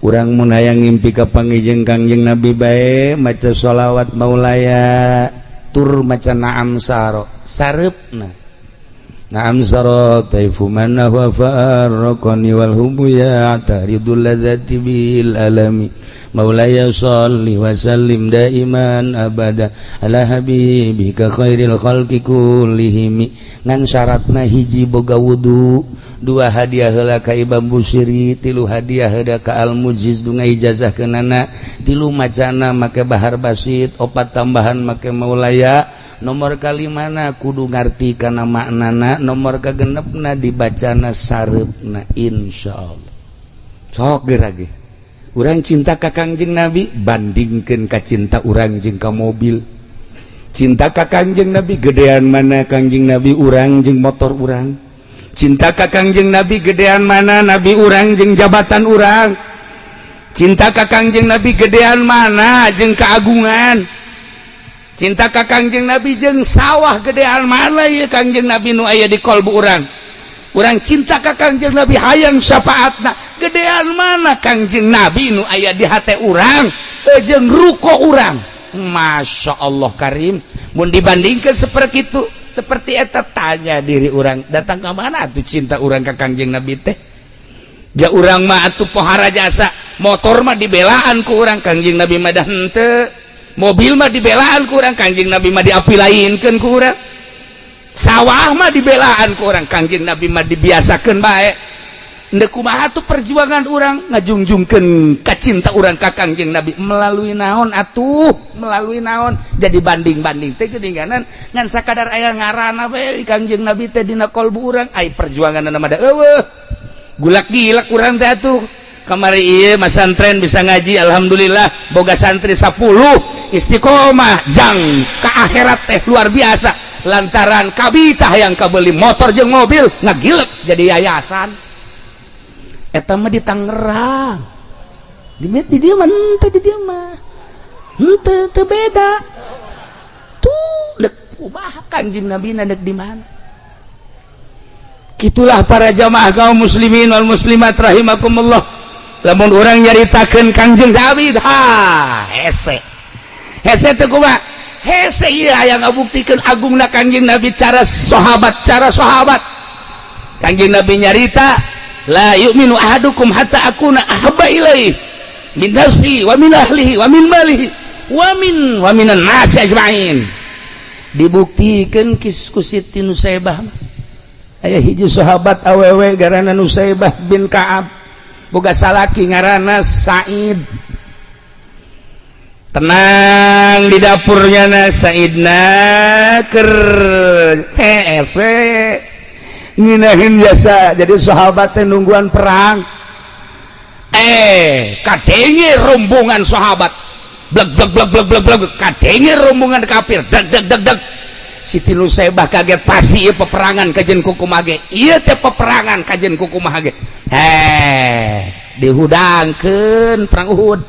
Speaker 2: Urang mun hayang ngimpi ka pangijeng Kangjeng Nabi bae maca sholawat maulaya tur maca na'am saro sareupna.
Speaker 1: Na'am saro taifu man huwa farraqani wal hubu ya taridul ladzati bil alami. Maulaya sholli wa sallim daiman abada ala habibika khairil khalqi kullihim.
Speaker 2: Ngan syaratna hiji boga wudu, dua hadiah heula ka Imam Busiri, tilu hadiah heula ka Al Mujiz nu ijazah keunana, tilu macana make bahar basit, opat tambahan make maulaya, nomor kalimana kudu ngarti kana maknana, nomor kagenepna dibacana sareupna insyaallah. Sok geura ge. Urang cinta ka Kangjeng Nabi bandingkeun ka cinta urang jeung ka mobil.
Speaker 1: Cinta ka Kangjeng Nabi gedean mana Kangjeng Nabi urang jeung motor urang? Cinta ka Kangjeng Nabi gedean mana Nabi urang jeung jabatan urang? Cinta ka Kangjeng Nabi gedean mana jeung keagungan? Cinta ka Kangjeng Nabi jeung sawah gedean mana ya Kangjeng Nabi nu aya di kolbu urang? Urang cinta ka Kangjeng Nabi, hayang syafaatna, gedean mana Kangjeng Nabi nu aya di hate urang jeung ruko urang? Masya Allah Karim, mun dibandingkan seperti itu, seperti eta, tanya diri urang, datang ke mana tuh cinta urang ke Kangjeng Nabi teh? Ja urang mah atuh pohara jasa, motor mah dibelaan ku urang, Kangjeng Nabi mah dah henteu. Mobil mah dibelaan ku urang, Kangjeng Nabi mah diapilainkeun ku urang. Sawah mah dibelaan ku urang, Kangjeng Nabi mah dibiasakeun bae. Ndek kumaha tuh perjuangan urang ngajungjungkeun kacinta urang ka Kangjeng Nabi melalui naon atuh, melalui naon? Jadi banding-banding teh geuninganan ngan sakadar aya ngaranna we Kangjeng Nabi teh dina kolbu urang, ai perjuanganna mah da euweuh. Gulak gilak urang teh atuh. Kamari ieu masantren bisa ngaji, alhamdulillah boga santri 10 istiqomah jang ka akhirat teh luar biasa, lantaran kabita yang kabeli motor jeung mobil ngagilek jadi yayasan. Eta mah di Tangerang, di dieu mah henteu, di dieu mah henteu, teu beda tuh. Dek kumaha Kanjeng Nabi na dek di mana? Gitulah para jamaah kaum muslimin wal muslimat rahimakumullah. Lamun urang nyaritakeun Kangjeng Nabi, ha, hese hese teu kumaha hese. Ieu aya ngabuktikeun agungna Kangjeng Nabi, cara sahabat, cara sahabat. Kangjeng Nabi nyarita, la yu'minu ahadukum hatta akuna ahabba ilaihi min nafsi wa min ahlihi wa min malihi wa minan nasi ajmain. Dibuktikan ku Siti Nusaibah. Aya hiji sahabat awewe garana Nusaibah bin Ka'ab, boga salaki ngaranna Said. Tenang di dapurnya na Saidna ker hees we nginahin jasa. Jadi sahabat teh nungguan perang, eh kadenge rombongan sahabat blek blek blek blek blek blek, kadenge rombongan kafir deg deg deg deg. Siti Nusaibah kaget, pasti ieu peperangan kajen kukumaha ge, ieu teh peperangan kajen kukumaha ge. Heh, dihudangkeun perang Uhud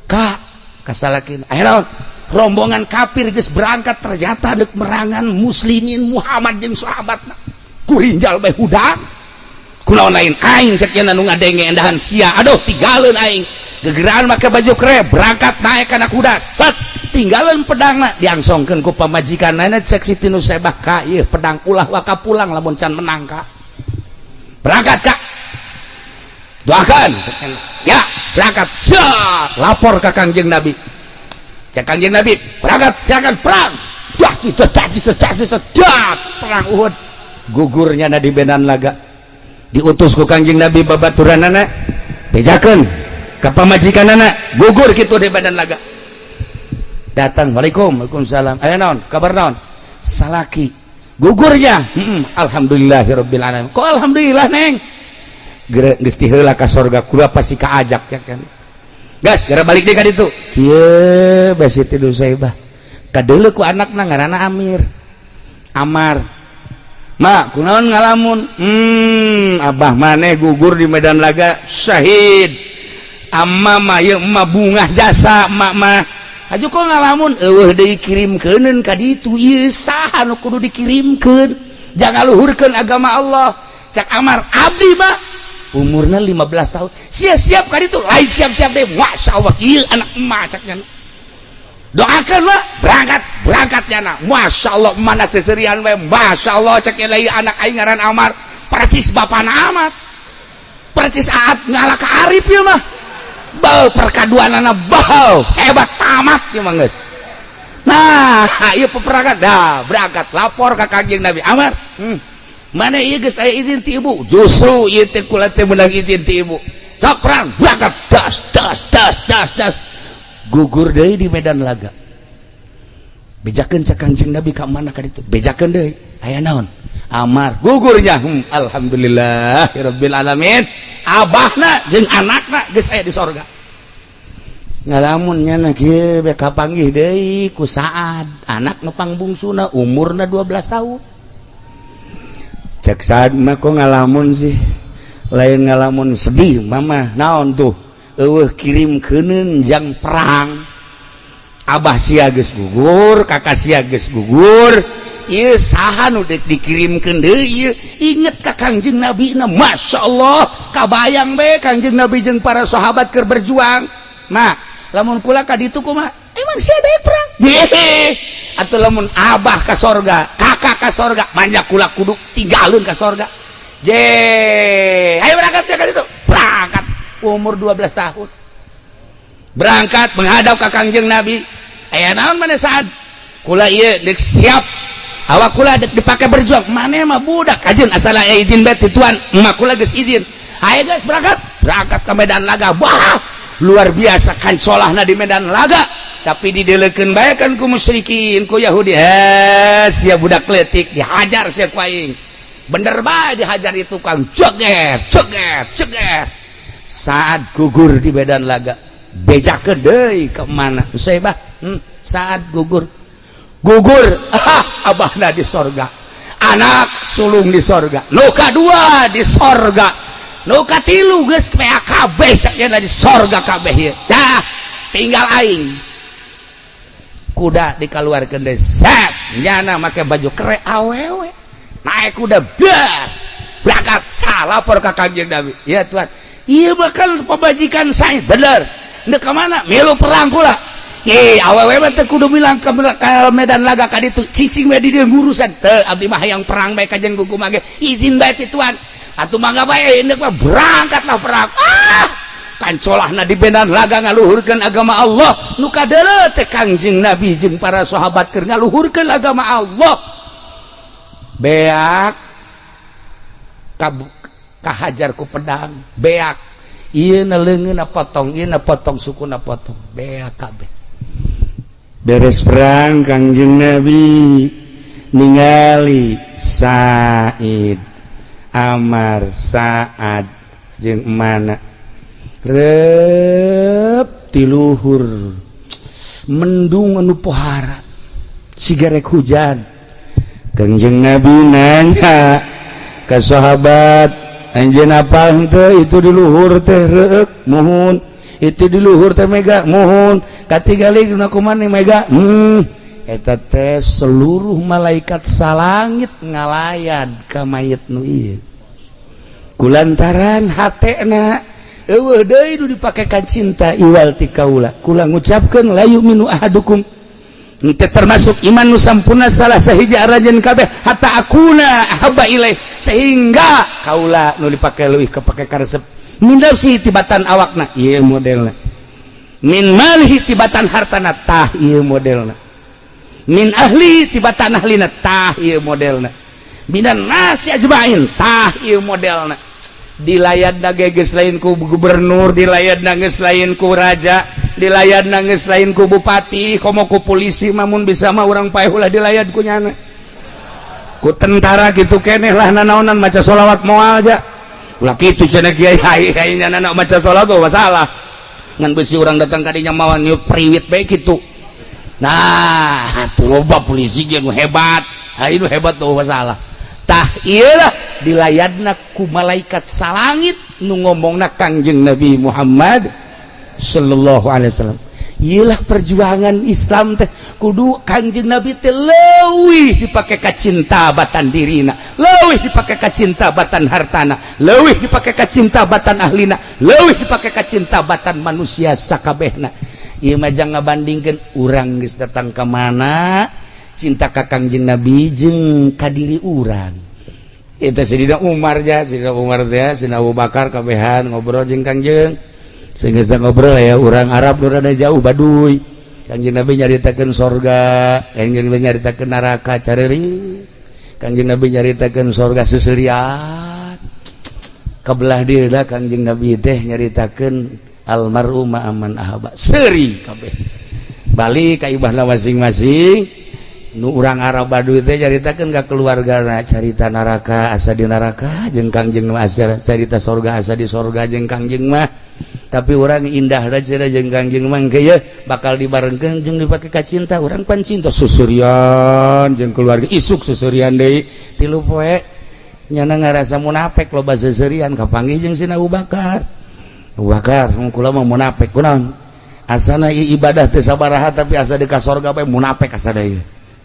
Speaker 1: ka kasalakin. Aya naon? Rombongan kafir geus berangkat, ternyata deuk merangan muslimin Muhammad jeung sahabatna. Kurinjal bae hudang, kunaon lain aing cek nya nu ngadenge endahan sia. Aduh, tinggalin aing gegeraan make baju krep, berangkat naik kana kuda, set, tinggalin pedangna, diangsongkeun ku pamajikanna. Cek Siti Nusaibah, "Ka, ieu pedang ulah waka pulang lamun can menang, Kak. Berangkat, Kak, doakan ya." Berangkat, siap, lapor ke Kangjeng Nabi. Cek Kangjeng Nabi, "Berangkat, silakan perang." Dah dah dah dah, perang Uhud, gugurnya na di medan laga. Diutus ku Kangjeng Nabi babaturanana, bejakeun ka pamajikanana gugur kitu di medan laga. Datang, "Waalaikum." "Waalaikumsalam." "Aya naon? Kabar naon?" "Salaki gugurnya." Alhamdulillahirabbil alamin." "Kok alhamdulillah, Neng?" "Geus tiheula ka sorga, kula pasti kaajak ya kan." Gas gara balik deui ka ditu kieu bae. Siti Nusaibah kadeuleu ku anakna ngaranna Amir, "Amar, Ma, kunaon ngalamun?" Abah maneh gugur di medan laga, syahid. Amma mah ieu emak bungah jasa emak mah. Aju kok ngalamun?" "Eueuh deui kirimkeuneun ka ditu. Ieu saha nu kudu dikirimkeun jangan luhurkeun agama Allah?" Cak Amar, "Abdi mah." Umurna 15 tahun. Siap-siap ka ditu lain siap-siap deh. Masya Allah, ieu anak emak, caknya. "Doakan lah." Berangkat, berangkat nyana. Masya Allah, mana seserian we. "Masya Allah," cek lain, "anak aing ngaran Amar persis bapana amat, persis aat ngalah ka Arif ya mah. Bau perkaduanana bau hebat tamat ya mah geus." Nah, ieu peperangan dah, berangkat, lapor ka Kangjeng Nabi. "Amar, mana ieu geus aya izin ti ibu?" "Justru ieu teh kula teh meunang izin ti ibu." Sok perang, berangkat, das das das das das, gugur deui di medan laga. Bejakeun cek Kanjeng Nabi, ka mana ka ditu? Bejakeun deui. "Aya naon?" "Amar gugurnya." Alhamdulillah rabbil alamin, abahna jeung anakna geus aya di sorga. Ngalamun nya kieu be kapanggih deui ku Saad, anak nu pangbungsuna, umurna 12 tahun. Cek Saad mah, "Kok ngalamun sih?" "Lain ngalamun sedih, Mama." "Naon tuh?" "Eueuh kirim keuneun jang perang. Abah sia geus gugur, kakak sia geus gugur, ieu saha nu deuk dikirimkeun deui ieu?" Inget ka Kangjeng Nabi na, Masya Allah, kabayang be Kangjeng Nabi jeung para sahabat keur berjuang. "Ma, lamun kula ka ditu kumaha?" "Emang sia deui perang?" "Hehe, atuh lamun abah ka sorga, kakak ka sorga, banyak kula kudu tinggalun ka sorga." Je, ayo berangkat ya ka ditu. Berangkat umur 12 tahun, berangkat menghadap ka Kangjeng Nabi. "Aya naon mana, Saat?" "Kula ieu dek siap, awak kula dek dipake berjuang." "Maneh mah budak kajeun, asal aya izin bae ti tuan." "Emak kula geus izin." "Ayo guys, berangkat." Berangkat ke medan laga. Wah, luar biasa kancolahna di medan laga, tapi didelekeun bae kan ku musyrikin, ku Yahudi. "Eh, sia budak letik, dihajar sia ku aing." Bener bae dihajar itu kang ceger ceger ceger. Saat gugur di medan laga, bejakeun deui ke mana Usaibah. Saat gugur gugur, ah, abahna di sorga, anak sulung di sorga, nu kadua di sorga, nu katilu geus PAKB cak di sorga kabeh ieu. Dah tinggal aing. Kuda dikeluarkan deh, set nyana make baju kere awewe, naik kuda, biar berangkat. Lapor ke Kanjeng Nabi. "Ya tuan, iya bakal pamajikan saya bener. Ndek ke mana?" "Milu perang kula." "Ye, awewe mah teu kudu bilang ke medan laga ka ditu, cicing we di dieu ngurusan." "Teu, abdi mah hayang perang bae kajen kuku mage, izin bae ti tuan." "Atuh mangga bae indek mah." Berangkatlah perang. Ah, kancolahna di medan laga ngaluhurkeun agama Allah. Nu kadeuleu teh Kangjeng Nabi jeung para sahabat keur ngaluhurkeun agama Allah. Beak kahajar ku pedang, beak ieu na leungeunna potong, ieu na potong, sukuna potong, beak kabeh. Beres perang, Kangjeng Nabi ningali Said, Amar, Saad jeung mana rep tiluhur mendung anu pohara sigarek hujan. Kangjeng Nabi nanya ke sahabat, "Anjeun apal henteu itu di luhur teh reuk?" "Muhun." "Itu di luhur teh mega?" "Muhun." "Katingali dina kumaha mega?" Eta teh seluruh malaikat salangit ngalayat ka mayit nu ieu kulantaran hatena eueuh deui nu dipake kan cinta iwal ti kaula. Kula ngucapkeun, la yu'minu ahadukum, henteu termasuk iman nu sampurna salah sahiji aranjeun kabeh, hatta akuna ahabba ilaih, sehingga kaula nu dipake leuwih kepake karesep, min nafsi, tibatan awakna, ieu modelna, min malihi, tibatan hartana, tah ieu modelna, min ahli, tibatan ahlina, tah ieu modelna, minan nasi ajmain, tah ieu modelna. Dilayat geus lain ku gubernur, dilayat geus lain ku raja, dilayat geus lain ku bupati, komo ku polisi. Mamun bisa mah urang paeh ulah dilayat ku nyana, ku tentara gitu keneh lah. Nanaonan maca sholawat moal aja ulah kitu cenah kiai. Ai nyana maca sholawat masalah ngan besi urang datang kadinya mawa niup priwit bae kitu. Nah, tuh loba polisi ge nu hebat. Ha, nu hebat tuh masalah. Tah, iyalah dilayadna ku malaikat salangit nu ngomongna Kangjeng Nabi Muhammad sallallahu alaihi wasallam. Iyalah perjuangan Islam teh kudu Kangjeng Nabi teh leuwih dipake kacinta batan dirina, leuwih dipake kacinta batan hartana, leuwih dipake kacinta batan ahlina, leuwih dipake kacinta batan manusia sakabehna. Ieu mah jangan ngabandingkeun urang geus datang ka mana, cinta ka Kangjeng Nabi jeung ka diri urang. Itu Sayyidina Umar ja, Sayyidina Umar teh, Sayyidina Abu Bakar kabehan ngobrol jeung Kangjeng. Sehingga ngobrol ya orang Arab nu rada jauh Baduy. Kangjeng Nabi nyaritakeun sorga, Kangjeng Nabi nyaritakeun neraka careri. Kangjeng Nabi nyaritakeun sorga seserian. Kebelah dieuna Kangjeng Nabi teh nyaritakeun almar'u ma'aman ahaba. Seuri kabeh. Balik ka ibahna masing-masing. Nu urang Arab Baduy teh nyaritakeun ka keluargana carita neraka, asa di neraka jeung Kangjeng mah, asa carita sorga, asa di sorga jeung Kangjeng mah.
Speaker 2: Tapi urang indah aja jeung Kangjeng mangke ye bakal dibarengkeun jeung dipake ka cinta. Urang pan cinta susurian jeung keluarga, isuk susurian deui 3 poe. Nyana ngarasa munafik, loba seserian kapanggih jeung Sina Abu Bakar. Abu Bakar, kula mah munafik kunaon? Asana ibadah teu sabaraha, tapi asa di ka sorga bae. Munafik asa deui.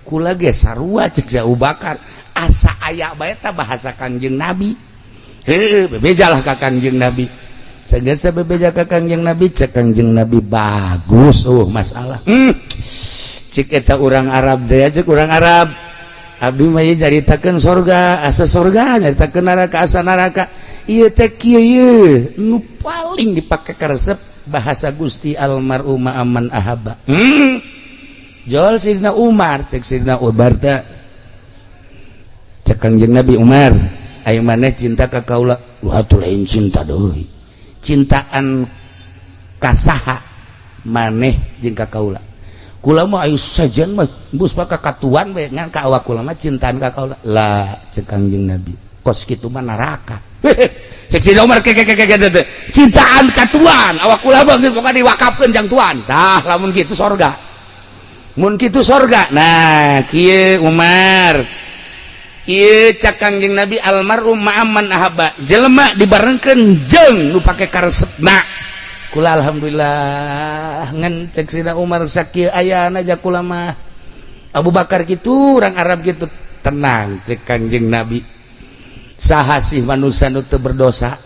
Speaker 2: Kula ge sarua, cek si Abu Bakar. Asa aya bae ta bahasa Kangjeng Nabi. Heuh, bebejalah ka Kangjeng Nabi. Sagesa bebeja ka Kangjeng Nabi, cek Kangjeng Nabi, "Bagus." Oh, masalah. Cek eta urang Arab teh, cek urang Arab, abdi mah ieu caritakeun sorga asa sorga, nyaritakeun neraka asa neraka. Ieu teh kieu, ieu nu paling dipake karesep bahasa Gusti, almar'u ma'aman ahabba. Jol Sidina Umar, cek Sidina Umar teh, cek Kangjeng Nabi, "Umar, ayo maneh cinta ka kaula?" "Wah, atuh lain cinta deui." "Cintaan kasaha maneh jeung ka kaula?" "Kula mah ayo sajian mah bus ka katuan bae, ngan ka awak kula mah cintaan ka kaula lah." Cek Kangjeng Nabi, "Kos kitu mah neraka." Cek Sidina Umar, ke ke ke ke, "Cintaan ka tuan, awak kula mah geus pokokna diwakafkeun jang tuan." Tah, lamun kitu sorga, mun kitu sorga. Nah, kieu Umar. Ieu cak Kangjeng Nabi, almar'u ma'aman ahabba, jelema dibarengkeun jeung nu pake karesepna. Kula alhamdulillah. Ngan cek Sidina Umar, sakieu ayana aja kula mah. Abu Bakar gitu, orang Arab gitu. "Tenang," cek Kangjeng Nabi, "saha sih manusia nu teu berdosa?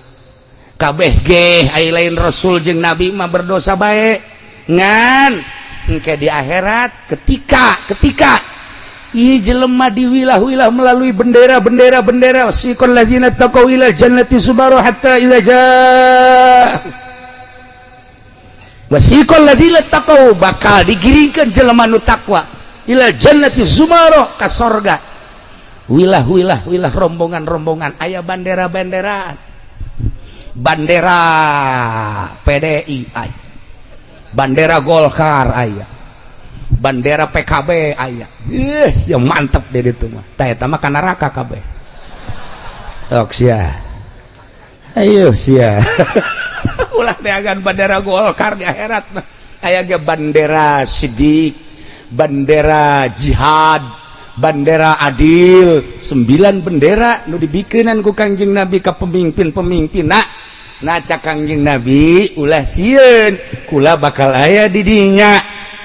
Speaker 2: Kabeh ge, ai lain rasul jeung nabi mah berdosa bae. Ngan engke di akhirat, ketika ketika ieu jelema diwilah-wilah melalui bendera-bendera bendera, siqal ladzina taqaw ila jannati zumara hatta idza jaa wasiqal ladzina taqaw, bakal digiringkeun jelema nu takwa ila jannati zumara, ka sorga, wilah wilah wilah, rombongan-rombongan, aya bandera-bandera, bandera PDI aya, bandera Golkar aya, bandera PKB aya. Yes, yang mantep deh itu mah. Tah, eta mah ka neraka kabeh. Sok sia, ayo sia, ulah neangan bandera Golkar di akhirat mah. Aya ge bandera sidik, bandera jihad, bandera adil, sembilan bendera nu dibikenan ku Kangjeng Nabi ka pemimpin-pemimpin. Nah nah, cak Kangjeng Nabi, "Ulah sieun, kula bakal aya di dinya.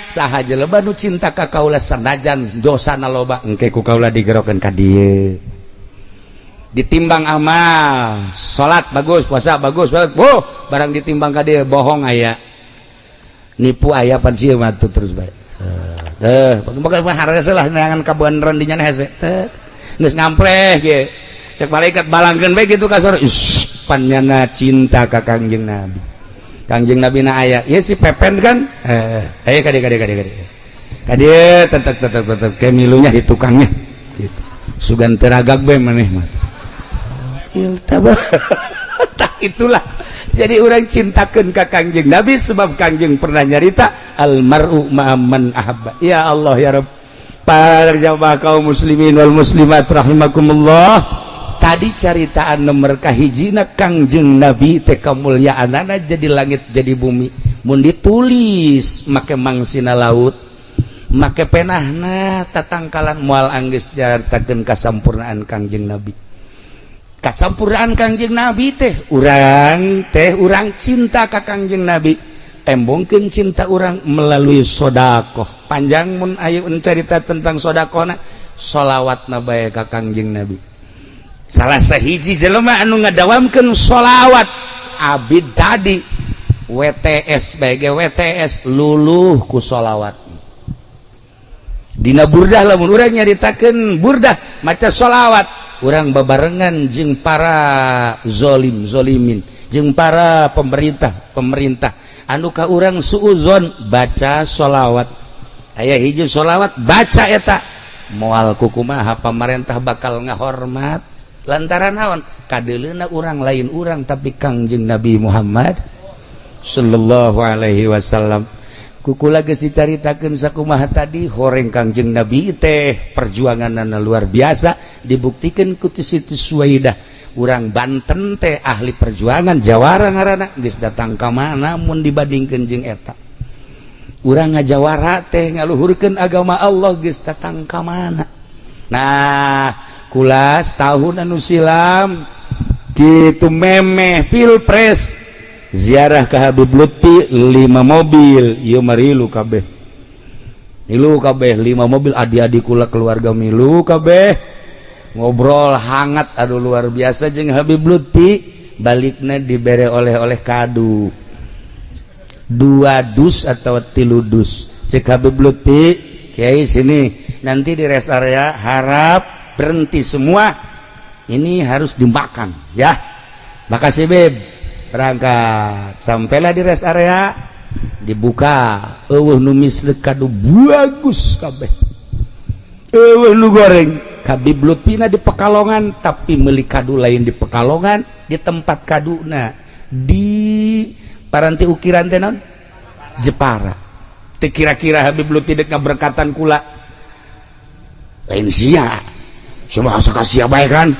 Speaker 2: Saha jelema nu cinta ka kaula sanajan dosana loba, engke ku kaula digerokeun ka dieu." Ditimbang amal, salat bagus, puasa bagus, oh, barang ditimbang ka dieu, bohong aya, nipu aya, pan sieun mah terus bae. Teh bakal harga lah neangan kabeneran dinya hese teh. Geus ngampleh ge, cek malaikat, "Balangkeun bae gitu ka sorga." Ish, panyana cinta ka Kangjeng Nabi. Kangjeng Nabi na aya ieu si Pepen kan, eh ayo kade kade kade kade kade, tetep tetep tetep ke milunya di tukangnya gitu, sugan teragak bae maneh mah. Tak itulah, jadi orang cintakan ke Kangjeng Nabi sebab Kangjeng pernah nyarita almar'u ma'aman ahabba. Ya Allah, ya Rabb. Para jamaah kaum muslimin wal muslimat rahimakumullah, tadi caritaan nomor kahijina, Kangjeng Nabi teh kamuliaanana jadi langit jadi bumi. Mun ditulis make mangsina laut, make penahna tatangkalan, moal anggeus nyaritakeun kasampurnaan Kangjeng Nabi. Kasampurnaan Kangjeng Nabi teh, urang teh urang cinta ka Kangjeng Nabi, tembongkeun cinta urang melalui sodakoh. Panjang mun ayo cerita tentang sodakohna, solawat na bae ka Kangjeng Nabi. Salah sahiji jelema anu ngadawamkeun solawat abid tadi, WTS bae, WTS luluh ku solawat. Dina burdah, lamun urang nyaritakeun burdah, maca solawat, urang babarengan jeung para zolim zolimin, jeung para pemerintah pemerintah anu ka urang suuzon, baca solawat. Aya hiji solawat, baca eta, moal kukumaha pamarentah bakal ngahormat. Lantaran naon? Kadeleuna urang lain urang, tapi Kangjeng Nabi Muhammad sallallahu alaihi wasallam. Kukula geus dicaritakeun sakumaha tadi, horeng Kangjeng Nabi teh perjuanganna luar biasa, dibuktikan ku Siti Suwaidah.
Speaker 1: Urang Banten teh ahli perjuangan, jawara ngaranna, geus datang ka mana mun dibandingkeun jeung eta. Urang ngajawara teh ngaluhurkeun agama Allah, geus datang ka mana. Nah, kula tahun anu silam gitu, memeh pilpres, ziarah ke Habib Lutfi lima mobil. Ieu marilu kabeh, milu kabeh lima mobil, adik-adik kula, keluarga milu kabeh, ngobrol hangat, aduh, luar biasa jeung Habib Lutfi. Baliknya dibere oleh-oleh kadu dua dus atau 3 dus. Cek Habib Lutfi, "Kiai, sini, nanti di rest area harap berhenti semua, ini harus dimakan ya." "Makasih, Bib." Berangkat, sampailah di rest area, dibuka, euweuh nu misleuk, kadu bagus kabeh, euweuh nu goreng. Habib Lutfi di Pekalongan, tapi meuli kadu lain di Pekalongan, di tempat kaduna di paranti ukiran teh naon, Jepara. Teu kira-kira Habib Lutfi dek ngaberkatan kula, lain sia. Coba asa ka sia bae kan.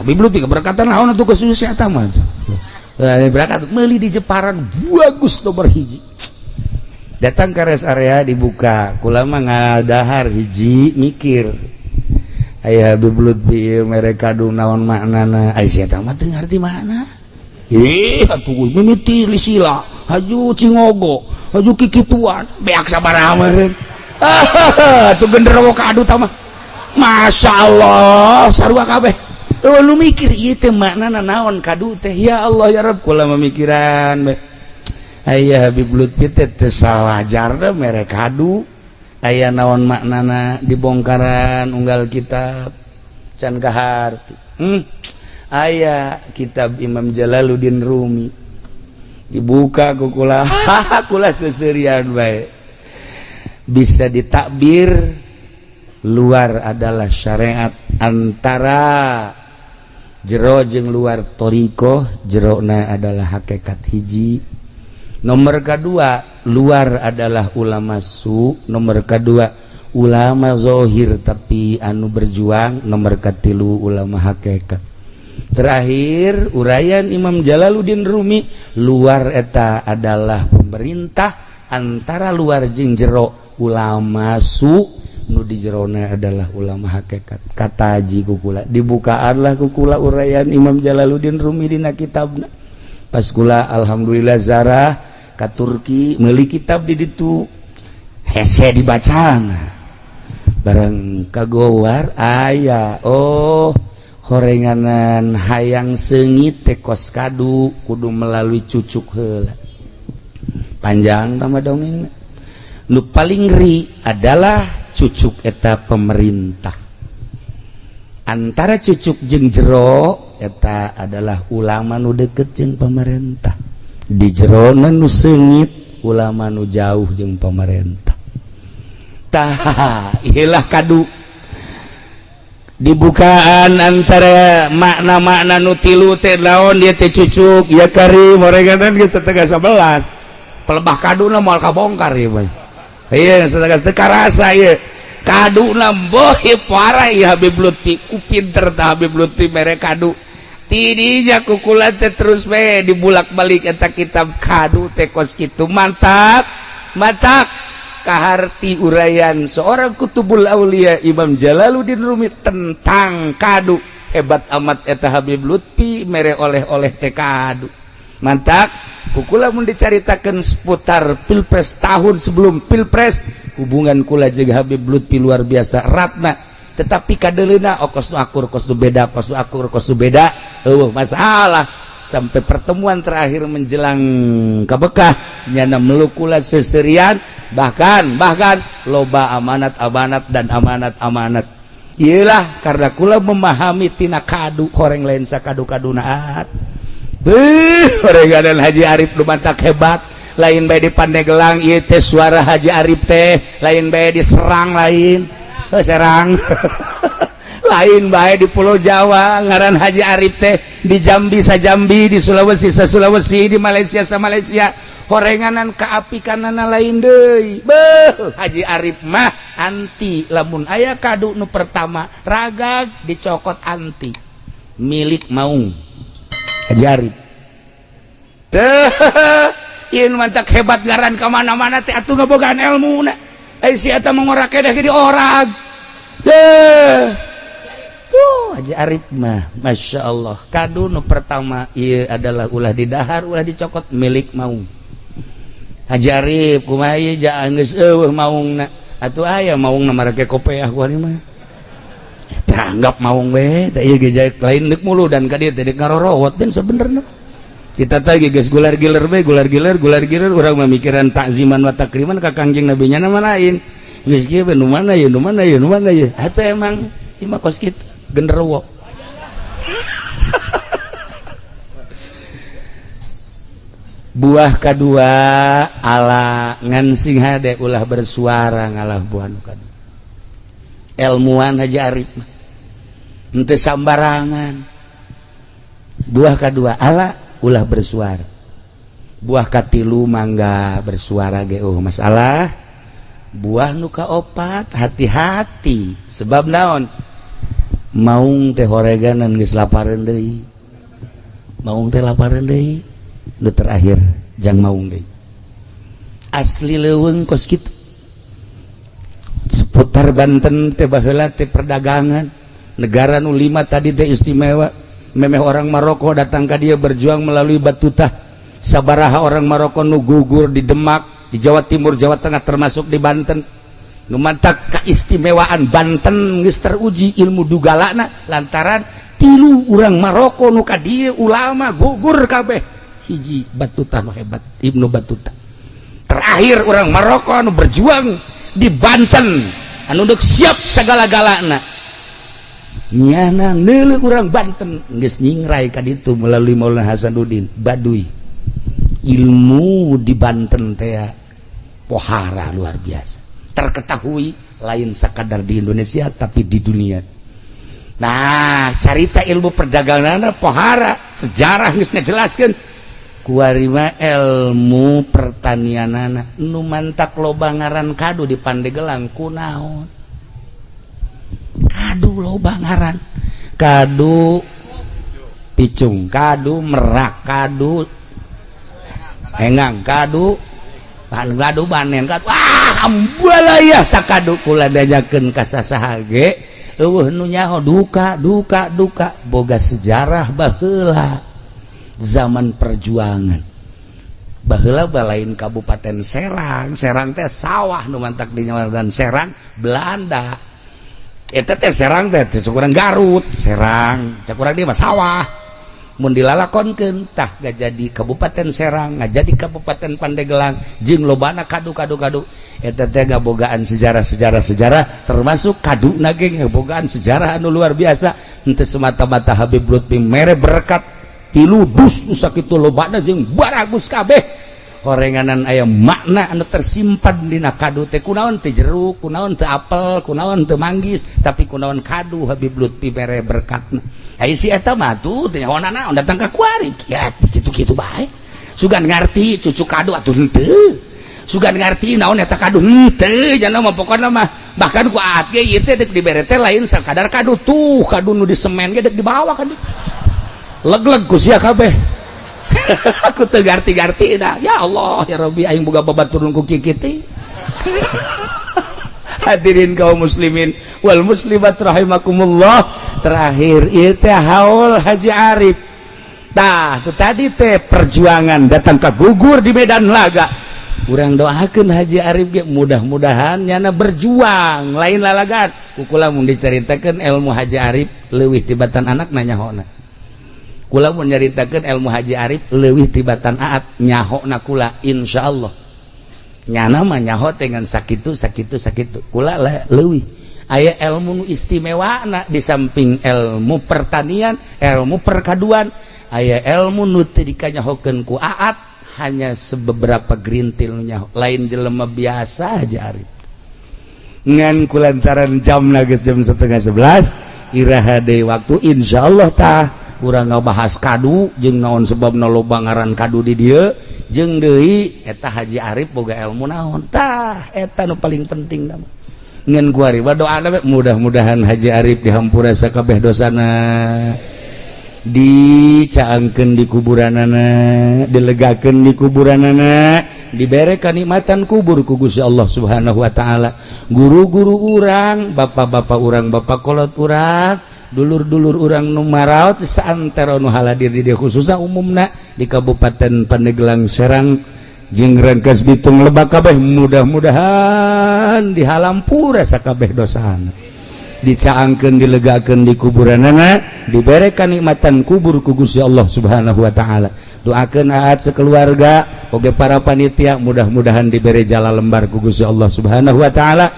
Speaker 1: Habib Lutfi keberkatan naon atuh khusus eta mah. Berangkat meuli di Jepara bagus nomor hiji. Datang ke rest area, dibuka, kula mah ngadahar hiji, mikir, aya Habib Lutfi mere kadu, naon maknana? Ai sia mah teu ngarti makna. Ih atuh, mimiti lisila haju cingogo haju kikituan, beak sabaraha meureun. Ah, tuh genderuwo kadu tah mah, Masya Allah, sarua kabeh. Oh, lu mikir ieu teh maknana naon kadu teh? Ya Allah, ya Rabb, kula memikiran bae. Aya Habib Lutfi teh teu sawajarna mere kadu, aya naon maknana? Dibongkaran unggal kitab can kaharti. Aya kitab Imam Jalaluddin Rumi, dibuka ku kula, kula seserian bae. Bisa ditakbir luar adalah syariat, antara jero jeung luar thoriqoh, jerona adalah hakikat hiji. Nomor kedua, luar adalah ulama su. Nomor kedua, ulama zohir tapi anu berjuang. Nomor katilu, ulama hakikat. Terakhir, uraian Imam Jalaluddin Rumi, luar eta adalah pemerintah, antara luar jeung jero ulama su, nu di jerona adalah ulama hakikat. Kata haji kukula, dibukaanlah kukula uraian Imam Jalaluddin Rumi dina kitabna. Pas kula alhamdulillah zarah ka Turki, meuli kitab di ditu, hese dibaca bareng kagowar aya. Oh, horenganan hayang seungit teh kos kadu, kudu melalui cucuk heula. Panjang tambah dongeng. Nu paling ngeri adalah cucuk eta pemerintah, antara cucuk jeung jero eta adalah ulama nu deket jeung pemerintah, di jero nu seungit ulama nu jauh jeung pemerintah. Tah, ilah kadu dibukaan antara makna-makna nu tilu teh naon dia teh cucuk. Ya kari moreganan geus 10.30, pelebah kaduna moal kabongkar ieu mah. Iya, setengah teu karasa ieu kaduna. Boh, parah ieu Habib Lutfi, ku pinter tah Habib Lutfi mere kadu. Tidinya kukula teh terus we dibulak-balik eta kitab kadu teh kos kitu. Mantap, mantap kaharti uraian seorang kutubul aulia Imam Jalaluddin Rumi tentang kadu. Hebat amat eta Habib Lutfi mere oleh-oleh teh kadu. Mantap kukula mun dicaritakeun seputar pilpres, tahun sebelum pilpres, hubungan kula jeung Habib Lutfi luar biasa ratna, tetapi kadeleuna, oh, kos nu akur, kos nu beda, kos nu akur, kos nu beda, euweuh masalah sampai pertemuan terakhir menjelang kabekah nyana melukula seserian, bahkan bahkan loba amanat amanat dan amanat amanat. Iyalah, karena kula memahami tina kadu, horeng lain sakadu kadu naat. Beuh, horenganan Haji Arif nu mantak hebat, lain bae di Pandeglang ieu teh suara Haji Arif teh, lain bae di Serang, lain. Oh, Serang, lain bae di Pulau Jawa ngaran Haji Arif teh, di Jambi sa Jambi, di Sulawesi sa Sulawesi, di Malaysia sa Malaysia, horenganan kaapikanana lain deui. Beuh, Haji Arif mah anti lamun aya kadu nu pertama ragag dicokot, anti.
Speaker 2: Milik maung Haji Arif teh. Ieu mantak hebat ngaran ka mana-mana teh atuh ngabogaan ilmu na. Ai si eta mah ngora kedah di orang deh. Tuh Haji Arif mah Masya Allah. Kadu nu pertama ieu adalah ulah didahar, ulah dicokot, milik maung Haji Arif. Kumaha ieu geus eueuh maungna atuh? Aya maungna marake kopeah kuari mah. Eta anggap maung we teh ieu ge lain deuk mulu dan ka dieu teh deuk ngarorowot. Ben sebenarnya kita tadi geus gular giler we, gular giler, gular giler. Urang mah mikiran takziman wa takriman ka Kangjeng Nabi nya nama lain. Geus kieu we, nu mana ye, nu mana ye, nu mana ye? Atuh emang ieu mah kos kitu genderuwo. Buah kedua ala ngan sing hade ulah bersuara ngalah. Buah nu kadua, ilmuwan Haji Arif mah henteu sambarangan. Buah kedua ala ulah bersuara. Buah katilu, mangga bersuara ge oh masalah. Buah nu kaopat, hati-hati. Sebab naon? Maung teh horeganan geus lapareun deui, maung teh lapareun deui. Nu terakhir jang maung deui. Asli leuweung kos kitu seputar Banten teh baheula teh perdagangan negara nu lima tadi teh istimewa. Memeh orang Maroko datang ka dia berjuang melalui Batutah. Sabaraha orang Maroko nu gugur di Demak, di Jawa Timur, Jawa Tengah, termasuk di Banten. Nu mantak keistimewaan Banten geus teruji ilmu dugalana lantaran tilu orang Maroko nu ka dieu ulama gugur kabeh, hiji Batutah nu hebat, Ibnu Battuta. Terakhir orang Maroko anu berjuang di Banten anu deuk siap segala-galana nyana neuleuh urang Banten geus nyingrai ka ditu melalui Maulana Hasanuddin Baduy. Ilmu di Banten teh pohara luar biasa, terketahui lain sakadar di Indonesia tapi di dunia. Nah, carita ilmu perdagangan pohara, sejarah geus ngajelaskeun. Kuari mah ilmu pertanianana nu mantak loba ngaran kadu di Pandegelang. Kunaon kadu loba ngaran? Kadu picung, kadu merak, kadu engang, kadu kadu banen, kadu wah ambalayah. Tak kadu kula diajakeun ka sasaha ge eueuh nu nyaho. Duka duka duka boga sejarah baheula zaman perjuangan. Baheula balain Kabupaten Serang. Serang teh sawah nu mantak di dan Serang Belanda eta teh. Serang teh cek urang Garut, Serang cek urang dia mah sawah. Mun dilalakonkeun tah jadi Kabupaten Serang, jadi Kabupaten Pandeglang jeung lobana kadu kadu kadu. Eta teh ngabogaan sejarah-sejarah sejarah, termasuk kadu ge ngabogaan sejarah anu luar biasa. Henteu semata-mata Habib Lutfi mere berkat tilu dus nu sakitu lobana jeung baragus kabeh horenganan. Aya makna anu tersimpan dina kadu teh. Kunaon teu jeruk, kunaon teu apel, kunaon teu manggis, tapi kunaon kadu Habib Lutfi mere berkatna? Ai si eta mah tuh teh nyaho naon datang ka kuari ya kitu-kitu bae. Sugan ngarti cucu kadu atuh henteu, sugan ngarti naon eta kadu henteu. Jangan mah pokona mah bahkan ku aat ge ieu teh dek dibere teh lain sakadar kadu. Tuh kadu nu di semen ge dek dibawa kan leg-leg ku sia kabeh. Aku teu ngarti-ngarti dah. Ya Allah ya Rabbi, aing boga babaturun ku kieu. Hadirin kaum muslimin wal muslimat rahimakumullah, terakhir ieu teh haul Haji Arif. Tah tu tadi teh perjuangan datang ke gugur di medan laga. Urang doakeun Haji Arif ge mudah-mudahan nyana berjuang lain lalagan. Kukula mun diceritakeun ilmu Haji Arif leuwih tibatan anak nanyahona. Kula mun nyaritakeun ilmu Haji Arif leuwih tibatan aat nyahona kula, insyaallah. Nyana mah nyaho dengan sakitu sakitu sakitu, kula leuwih. Aya ilmu nu istimewa na di samping ilmu pertanian, ilmu perkaduan, aya ilmu nu teu dikanyahokeun ku aat, hanya sebeberapa gerintil nu nyaho. Lain jelema biasa Haji Arif. Ngan kulantaran jam geus jam 10.30, iraha deui waktu insyaallah tah urang ngabahas kadu jeung naon sebabna loba ngaran kadu di dieu, jeung deui eta Haji Arif boga ilmu naon. Tah eta nu paling penting nama. Ngan kuari doa mudah-mudahan Haji Arif dihampura sakabeh dosana.
Speaker 1: Dicaangkeun di kuburanana, dilegakeun di kuburanana, dibere kanikmatan kubur ku Gusti Allah Subhanahu wa taala. Guru-guru urang, bapak-bapak urang, bapak kolot urang, dulur-dulur urang nu maraot saantero nu haladir di dieu, khususna umumna di Kabupaten Pandeglang, Serang jeung Rangkas Bitung, Lebak kabeh, mudah-mudahan dihalampura sakabeh dosana, dicaangkeun, dilegakeun di kuburanana, dibere kanikmatan kubur ku Gusti Allah Subhanahu wa taala. Doakeun Aat sekeluarga oge para panitia, mudah-mudahan dibere jala lembar ku Gusti Allah Subhanahu wa taala.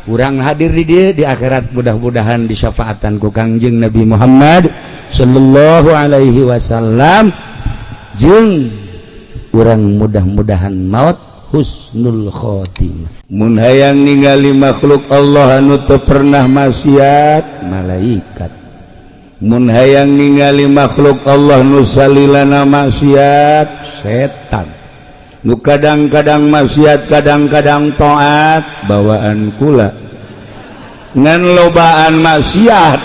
Speaker 1: Urang hadir di dieu, di akhirat mudah-mudahan disyafaatan ku Kangjeng Nabi Muhammad sallallahu alaihi wasallam, jeung urang mudah-mudahan maut husnul khotimah. Mun hayang ningali makhluk Allah anu teu pernah maksiat, malaikat. Mun hayang ningali makhluk Allah nu salilana maksiat, setan. Nu kadang-kadang maksiat, kadang-kadang taat, bawaan kula, ngan lobaan maksiat,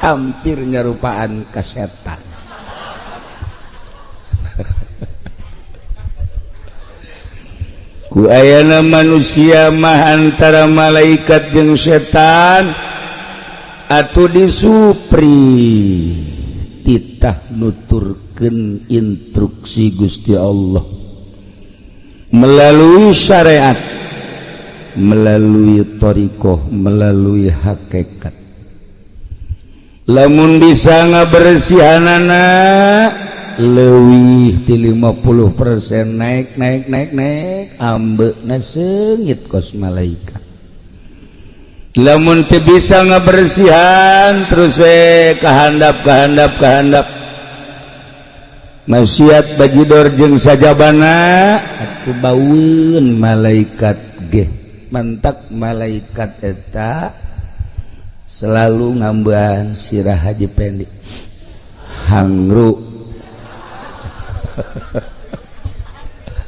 Speaker 1: hampir nyerupaan ka setan. Ku ayana manusia mah antara malaikat jeung setan atuh disupri titah nuturkeun instruksi Gusti Allah melalui syariat, melalui thariqah, melalui hakikat. Lamun bisa ngabersihanana leuwih ti 50%, naik naik naik naik, ambeuna seungit kos malaikat. Lamun teu bisa ngabersihan, terus we kahandap kahandap kahandap, maksiat bajidor jeung sajabana, atuh baueun malaikat ge. Mantak malaikat eta selalu ngambean sirah Haji Pendi hangru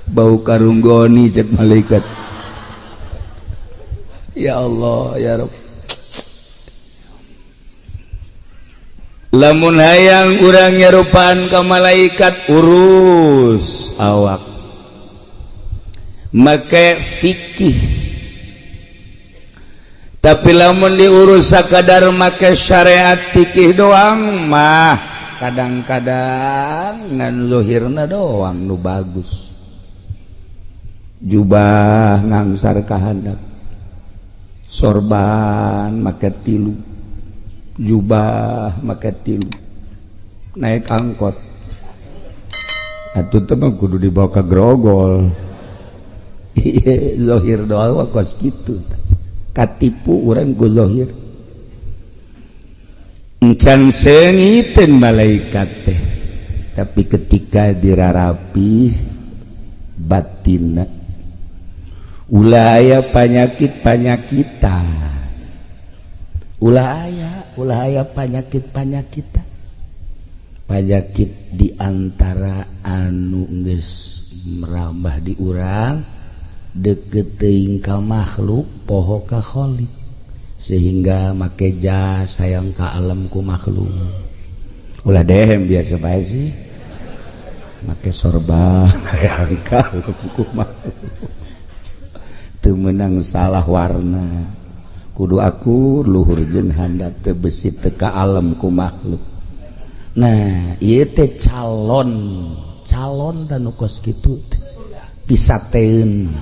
Speaker 1: bau karunggoni cek malaikat. Ya Allah ya Rabb. Lamun hayang urang nyerupaan ka malaikat, urus awak make fikih. Tapi lamun diurus sakadar make syariat fikih doang mah, kadang-kadang ngan zohirna doang nu bagus, jubah ngangsar kahandap, sorban make tilu, jubah make tilu, naik angkot atuh teh mah kudu dibawa ke grogol. Zohir doang kos kitu, katipu urang ku zohir. Encan seungiteun malaikat teh, tapi ketika dirarapi batinna, ulah aya panyakit-panyakitan, ulah aya panyakit-panyakitan, panyakit diantara anu geus merambah di urang deket teuing ka makhluk, poho ka khalik, sehingga make jas hayang ka alam ku makhluk. Ulah dehem biasa bae sih, make sorban hayang ka alam ku makhluk, teu meunang salah warna, kudu aku luhur jeung handap, teu besi teu ka alam ku makhluk. Nah ieu teh calon calon dan nu kos kitu teh pisateun.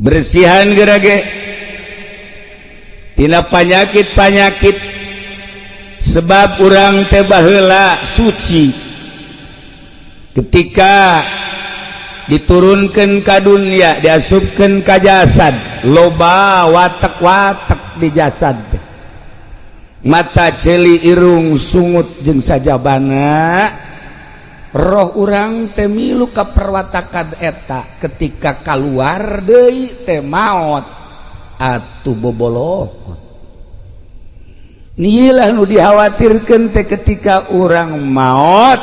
Speaker 1: Bersihan gerage tina panyakit-panyakit, sebab urang teh baheula suci ketika diturunkan ka dunia, diasupkeun ka jasad, loba watek-watek di jasad, mata, ceuli, irung, sungut jeung sajabana. Roh urang teh milu ka perwatakan eta, ketika kaluar deui teh maot atuh bobolokot. Nilah nu dikhawatirkeun teh, ketika urang maot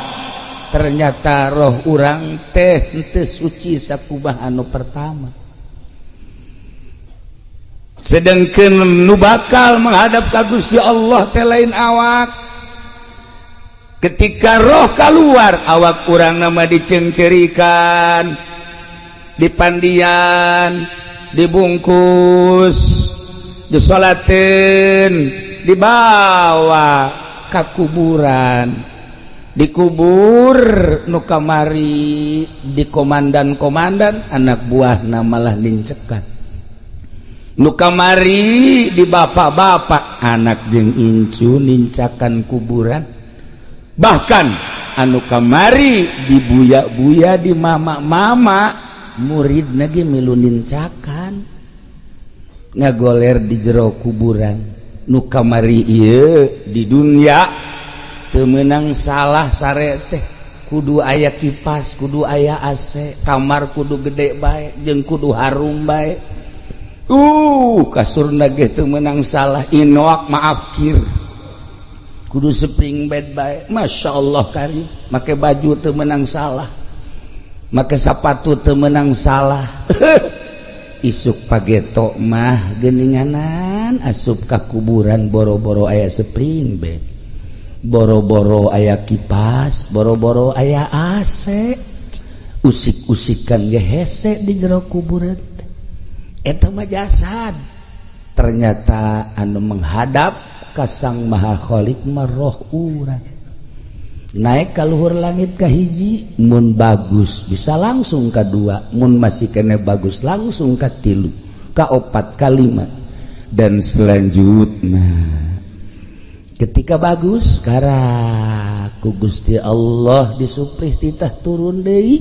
Speaker 1: ternyata roh urang teh henteu suci sakumaha anu pertama. Sedangkan nu bakal menghadap ka Gusti Allah teh lain awak. Ketika roh keluar, awak kurang nama dicengcerikan, dipandian, dibungkus, disolatin, dibawa ke kuburan, dikubur. Nu kamari di komandan-komandan, anak buah malah nincekan. Nu kamari di bapak-bapak, anak jeung incu nincakan kuburan. Bahkan anu kamari di buya-buya, di mama-mama, murid lagi milu nincakan, ngagoler di jero kuburan. Nu kamari ieu di dunia teu meunang salah, sare teh kudu aya kipas, kudu aya AC, kamar kudu gede bae jeung kudu harum bae. Kasur ge teu meunang salah, inoak maaf kir, kudu spring bed bae. Masya Allah karim. Make baju teu meunang salah, make sepatu teu meunang salah. Isuk pageto mah geninganan asup ka kuburan, boro-boro aya spring bed, boro-boro aya kipas, boro-boro aya AC, usik-usikan ge hese di jero kuburan. Eta mah jasad. Ternyata anu menghadap ka Sang Maha Khalik mah roh urang. Naik ka luhur langit kahiji, mun bagus bisa langsung ka dua, mun masih kene bagus langsung ka tilu, ka opat, ka lima, dan selanjutnya. Ketika bagus, karak ku Gusti Allah disuprih titah turun deui,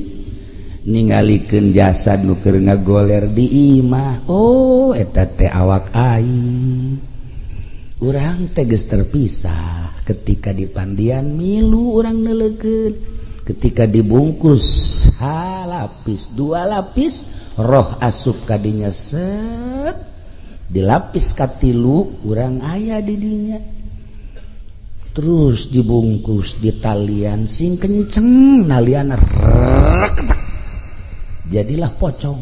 Speaker 1: ningalikeun jasad nu keur ngagoler di imah. Oh, eta teh awak aing. Urang teh geus terpisah. Ketika dipandian milu urang neuleukeun, ketika dibungkus lapis dua lapis, roh asup kadinya, set dilapis katilu, urang aya di dinya. Terus dibungkus di talian sing kenceng, nalian rek, jadilah pocong,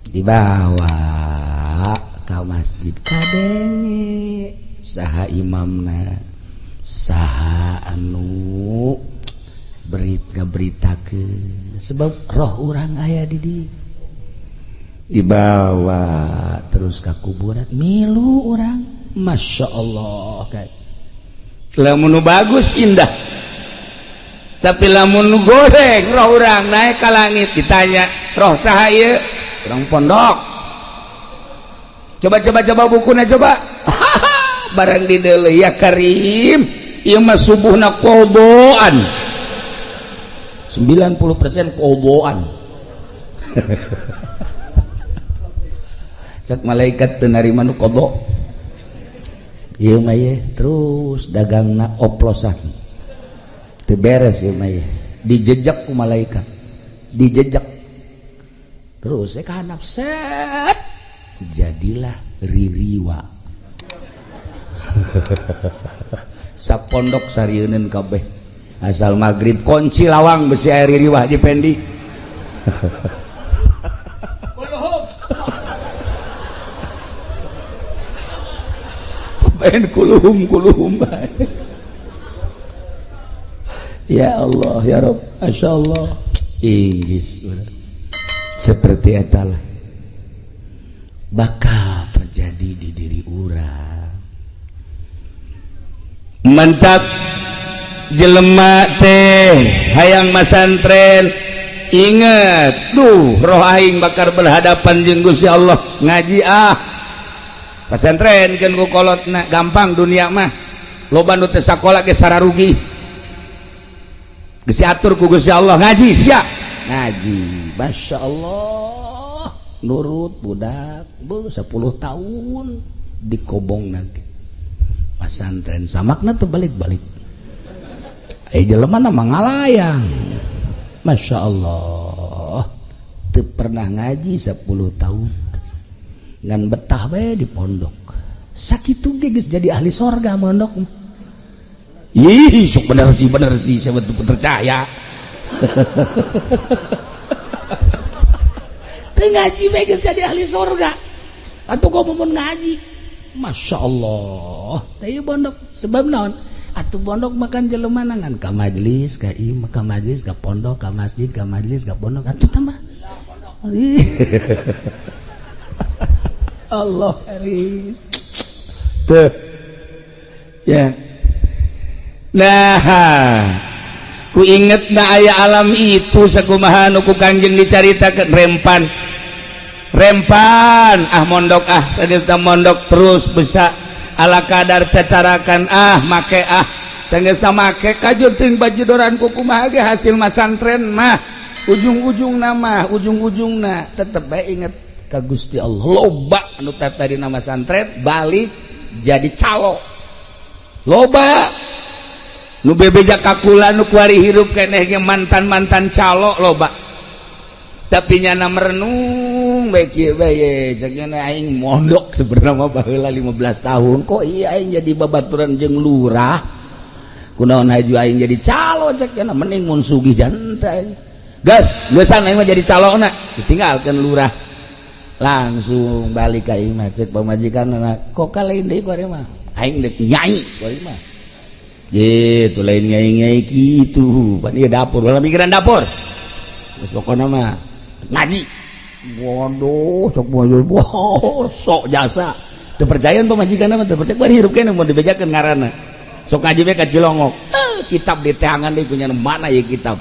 Speaker 1: dibawa ke masjid. Kadenge saha imamna, saha anu berit ngaberitakeun, sebab roh urang aya di dibawa terus ke kuburan, milu urang. Masya Allah kayak lamun bagus indah, tapi lamun goreng, roh urang naik ke langit, ditanya, "Roh saha ieu?" "Urang pondok." "Coba, coba, coba bukunya, coba." Barang di ya karim, ieu mah subuhna qodoan, 90% qodoan. Cek malaikat, "Teu narima nu qodo ieu mah ye." Terus dagangna oplosan, teu beres ieu mah ye. Dijejak ku malaikat, dijejak terus ka handap, set, jadilah ririwa. Sapondok sarieuneun kabeh. Asal maghrib kunci lawang, besi aya ririwah. Haji Pendi. Main kuluhum kuluhum bae. Ya Allah, ya Rob, Masya Allah. Inggris seperti etalah bakal terjadi di diri urang. Mantap, jelema teh hayang masantren, inget duh, roh aing bakal berhadapan jeung Gusti Allah. Ngaji ah, pesantren kan ku kolotna, gampang dunia mah. Loba nu teu sakola ge sararugi, geus diatur ku Gusti Allah. Ngaji sia, ngaji, Masya Allah, nurut budak bu 10 tahun dikobong lagi pasantren. Samakna tuh balik-balik, eh, jelema nama ngalayang. Masya Allah, teu pernah ngaji 10 tahun, ngan betah bae di pondok. Sakitu ge geus jadi ahli sorga mondok. Ih, sok bener sih, bener sih, saya betul percaya. Teu ngaji bae geus jadi ahli sorga.
Speaker 2: Atuh kau mau ngaji. Masya Allah. Teh pondok sebab naon? Atuh pondok makan jelema ngan ka majelis, ka ieu, ka majelis, ka pondok, ka masjid, ka majelis, ka pondok atuh tambah. Allah hari.
Speaker 1: Tuh. Ya. Nah, ku inget na aya alam itu sakumaha nu ku Kangjeng dicaritakeun rempan. Rempan ah mondok ah sageusna mondok terus bisa ala kadar cacarakan ah make ah sageusna make kajur teuing bajidoran ku kumaha ge hasil masantren mah ujung-ujungna mah ujung-ujungna tetep bae inget ka Gusti Allah. Loba anu tadi nama santren balik jadi calo. Loba nu bebeja kakula nu kuari hirup keneh ge mantan-mantan calo loba. Tapi nyana merenung bae kieu bae cek nyana aing mondok sebenarnya mah baheula 15 tahun kok iya aing jadi babaturan jeung lurah. Kunaon haju aing jadi calo cek nyana mending mun sugih janta aing. Gas, geusan aing mah jadi calona ditinggalkeun lurah. Langsung balik ka imah cek pamajikanna kok kalain deui ku ari mah aing deuk nyai ku ari mah. Gitu lain nyai-nyai kitu pan ieu dapur ulah mikiran dapur. Geus pokona mah ngaji. Waduh sok wow, sok jasa. Teu percayaan pamajikanna mah teu percaya bari hirup keneh mun dibejakeun ngaranna. Sok ngaji we ka Cilongok. Kitab diteangan deui ku nya mana ieu kitab.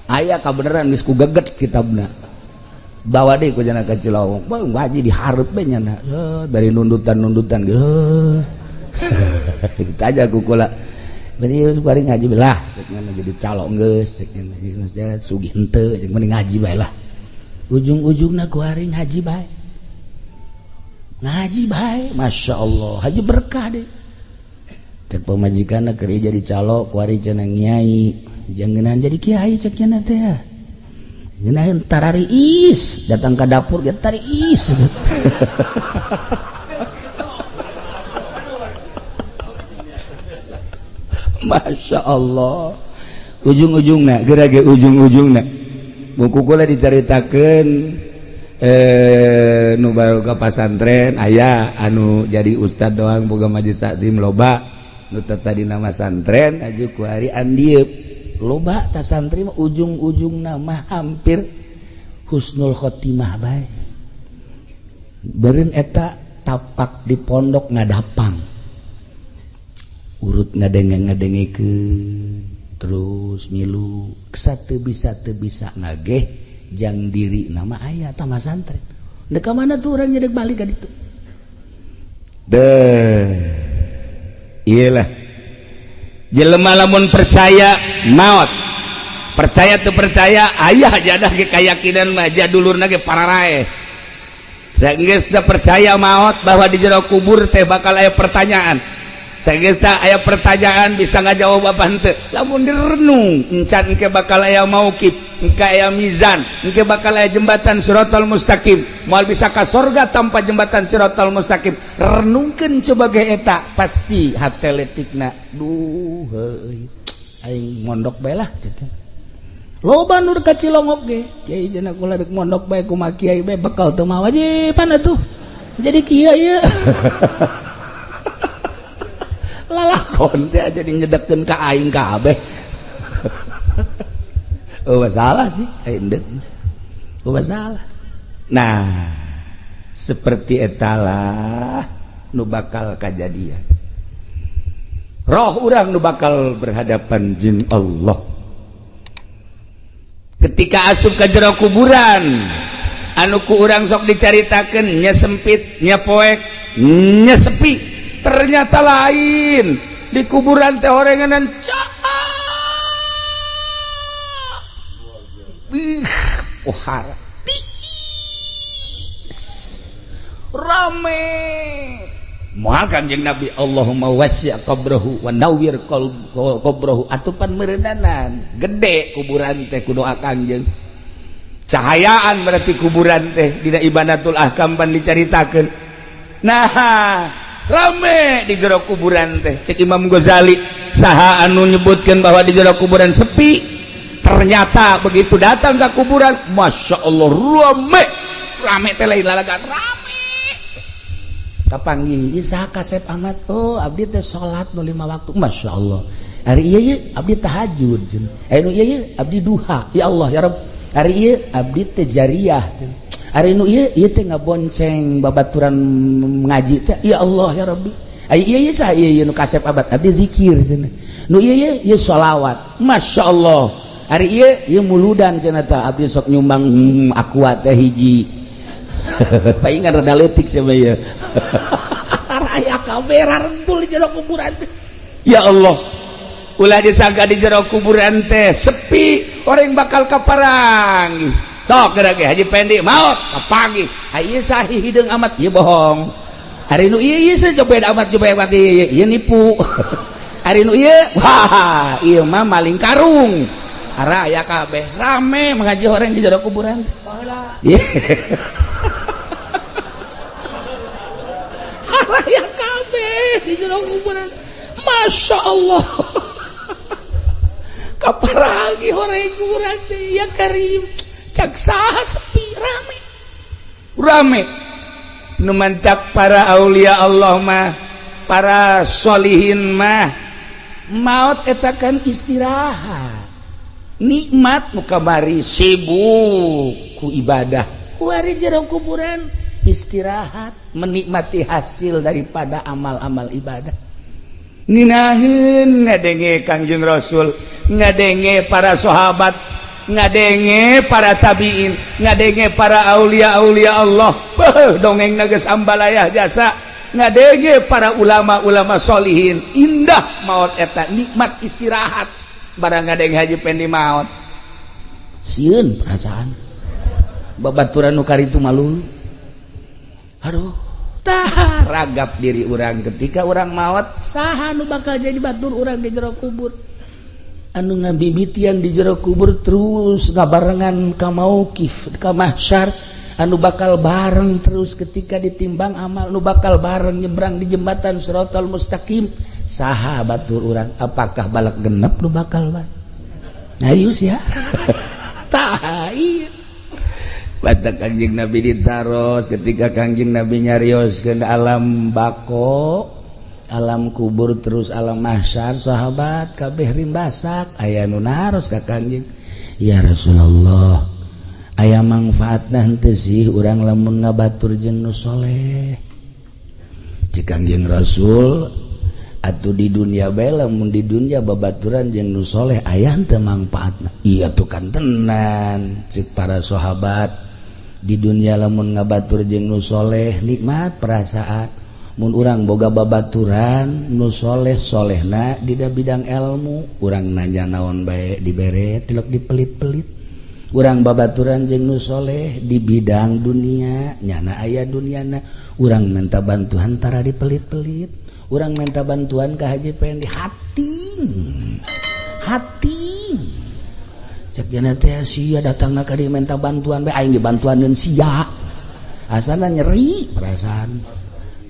Speaker 1: Aya kabeneran geus ku geget kitabna. Bawa deui ku nya ka Cilongok. Wah ngaji dihareup we nya. Bari nundutan-nundutan geus. Kita aja ku kula. Bari bari ngaji lah cek nya jadi calo geus cek nya sugih henteu cek mending ngaji bae lah. Ujung-ujungna ku ari ngaji bae. Ngaji bae, Masya Allah, haji berkah deh. Cek pamajikanna keur jadi calo ku ari cenah nyai, jangenan jadi kiai cek nya teh. Ngeunah tarariis, datang ka dapur ge tariis. Masya Allah, ujung-ujungna geura ge ujung-ujungna buku kula dicaritakeun nu baru ka pasantren aya anu jadi ustad doang boga majelis taklim loba nu tadi nama santren aju ku ari andieup
Speaker 2: Loba ta santri mah ujung-ujungna mah hampir husnul khotimah bae. Beureun eta tapak di pondok ngadapang. Urut ngadenge-ngadengekeun terus milu satu bisa teu bisa ngageh jang diri nama aya tah santren. Dek ka mana tuh urang nyedek balik ka ditu.
Speaker 1: Deh. Iyalah. Jelema lamun percaya maot. Percaya teu percaya aya jadah ge kayakinan mah jadulurna ge pararae. Saenggeus da percaya maot bahwa di jero kubur teh bakal aya pertanyaan. Saenggeus aya pertanyaan bisa ngajawab apa henteu. Lamun direnung encan engke bakal aya mauqif, engke aya mizan, engke bakal aya jembatan siratal mustaqim. Moal bisa ka sorga tanpa jembatan siratal mustaqim. Renungkeun sebagai eta pasti hate letikna. Duh heuy.
Speaker 2: Aing mondok bae lah cek. Loba nu ka Cilongok ge, kiai cenah kula deuk mondok bae kumaha kiai bae bekal teu mawa wajiban atuh. Jadi kieu ieu.
Speaker 1: Lalakon teh jadi nyedekeun ka aing kabeh. Oh masalah sih, aing deuk. Oh masalah. Nah, seperti etalah nu bakal kajadian. Roh urang nu bakal berhadapan jeung Allah. Ketika asup ka jero kuburan, anu ku urang sok dicaritakeun nya sempit, nya poek, nya sepi. Ternyata lain di kuburan teh orenganan cak. Ih, pohara. Rame. Moal Kanjeng Nabi Allahumma wasi' qabrahu wa nawwir qabrahu atupan meureunana gede kuburan teh ku doa Kangjeng. Cahayaan berarti kuburan teh dina Ibanatul Ahkam pan dicaritakeun. Nah, rame di jero kuburan teh cek Imam Ghazali saha anu nyebutkeun bahwa di jero kuburan sepi, ternyata begitu datang ke kuburan Masya Allah rame. Rame teh lain lalagan rame.
Speaker 2: Kapanggih Isa kasep amat. Oh, abdi teh salat nu 5 waktu. Masya Allah. Ari ieu ye abdi tahajud cenah. Nu ieu ye abdi duha. Ya Allah ya Rabb. Ari ieu abdi teh jariyah. Ari nu ieu ieu teh ngabonceng babaturan ngaji teh. Ya Allah ya Rabbi. Ari ieu ye saha ieu nu kasep abad abdi zikir cenah. Nu ieu ye ieu sholawat. Masya Allah. Ari ieu ieu muludan cenah tah abdi sok nyumbang aqua teh hiji. Paingan rada leutik sia mah ieu. Aya kamera rentul di jero kuburan teh.
Speaker 1: Ya Allah, ulah disangka di jero kuburan teh sepi, orang bakal kaparangi. Sok geura ge Haji Pendi maot kapanggih.
Speaker 2: Ieu sahih hideung amat ieu bohong. Ari nu ieu ieu sejobed amat jobed amat ieu ieu nipu. Ari nu ieu wah ieu mah maling karung. Ara aya kabeh rame mengaji orang di jero kuburan teh. Baheula. Aya kabeh di jero kuburan. Masya Allah. Kaparagi horeng kuburan teh ya karim. Cak saha sepi rame.
Speaker 1: Rame. Nu mantak para aulia Allah mah, para solihin mah
Speaker 2: maot eta kan istirahat. Nikmat
Speaker 1: nu kamari sibuk ku ibadah.
Speaker 2: Kuari jero kuburan istirahat, menikmati hasil daripada amal-amal ibadah.
Speaker 1: Nginaheun ngadenge Kangjeng Rasul, ngadenge para sahabat, ngadenge para tabiin, ngadenge para aulia-aulia Allah. Beuh, dongeng geus ambalayah jasa. Ngadenge para ulama-ulama solihin. Indah maot eta, nikmat istirahat. Barang ngadenge Haji Pendi maot.
Speaker 2: Sieun perasaan. Babaturan nu karitu malu. Aduh, tah ragap diri urang ketika urang maot, saha nu bakal jadi batur urang di jero kubur. Anu ngabibitian di jero kubur terus ngabarengan ka mauqif, ka mahsyar, anu bakal bareng terus ketika ditimbang amal, nu bakal bareng nyebrang di jembatan Shiratal Mustaqim. Saha batur urang? Apakah balak genep nu bakal bareng? Ayo sia. Tah ieu.
Speaker 1: Batak Kangjeng Nabi ditaros ketika Kangjeng Nabi nyarios ke alam bako,
Speaker 2: alam kubur terus alam mahsyar, sahabat kabeh rimbasak aya nu naros ka Kangjeng, ya Rasulullah, aya mangfaatna henteu sih urang lamun ngabatur jeung nu soleh? Cek Kangjeng Rasul, atuh di dunia bae lamun di dunia babaturan jeung nu soleh aya henteu mangfaatna? Iya tuh kan tenan cek para sahabat, di dunia lamun ngabatur jeung nu soleh nikmat perasaan. Mun urang boga babaturan nu soleh, solehna di bidang ilmu, urang nanya naon bae dibere tilok dipelit-pelit. Urang babaturan jeung nu soleh di bidang dunia, nyana aya duniana, urang minta bantuan tara dipelit-pelit. Urang minta bantuan ka Haji Pendi hati hati cek jana teh sia datangna ka dieu minta bantuan bae, aing dibantuaneun sia asana nyeri perasaan.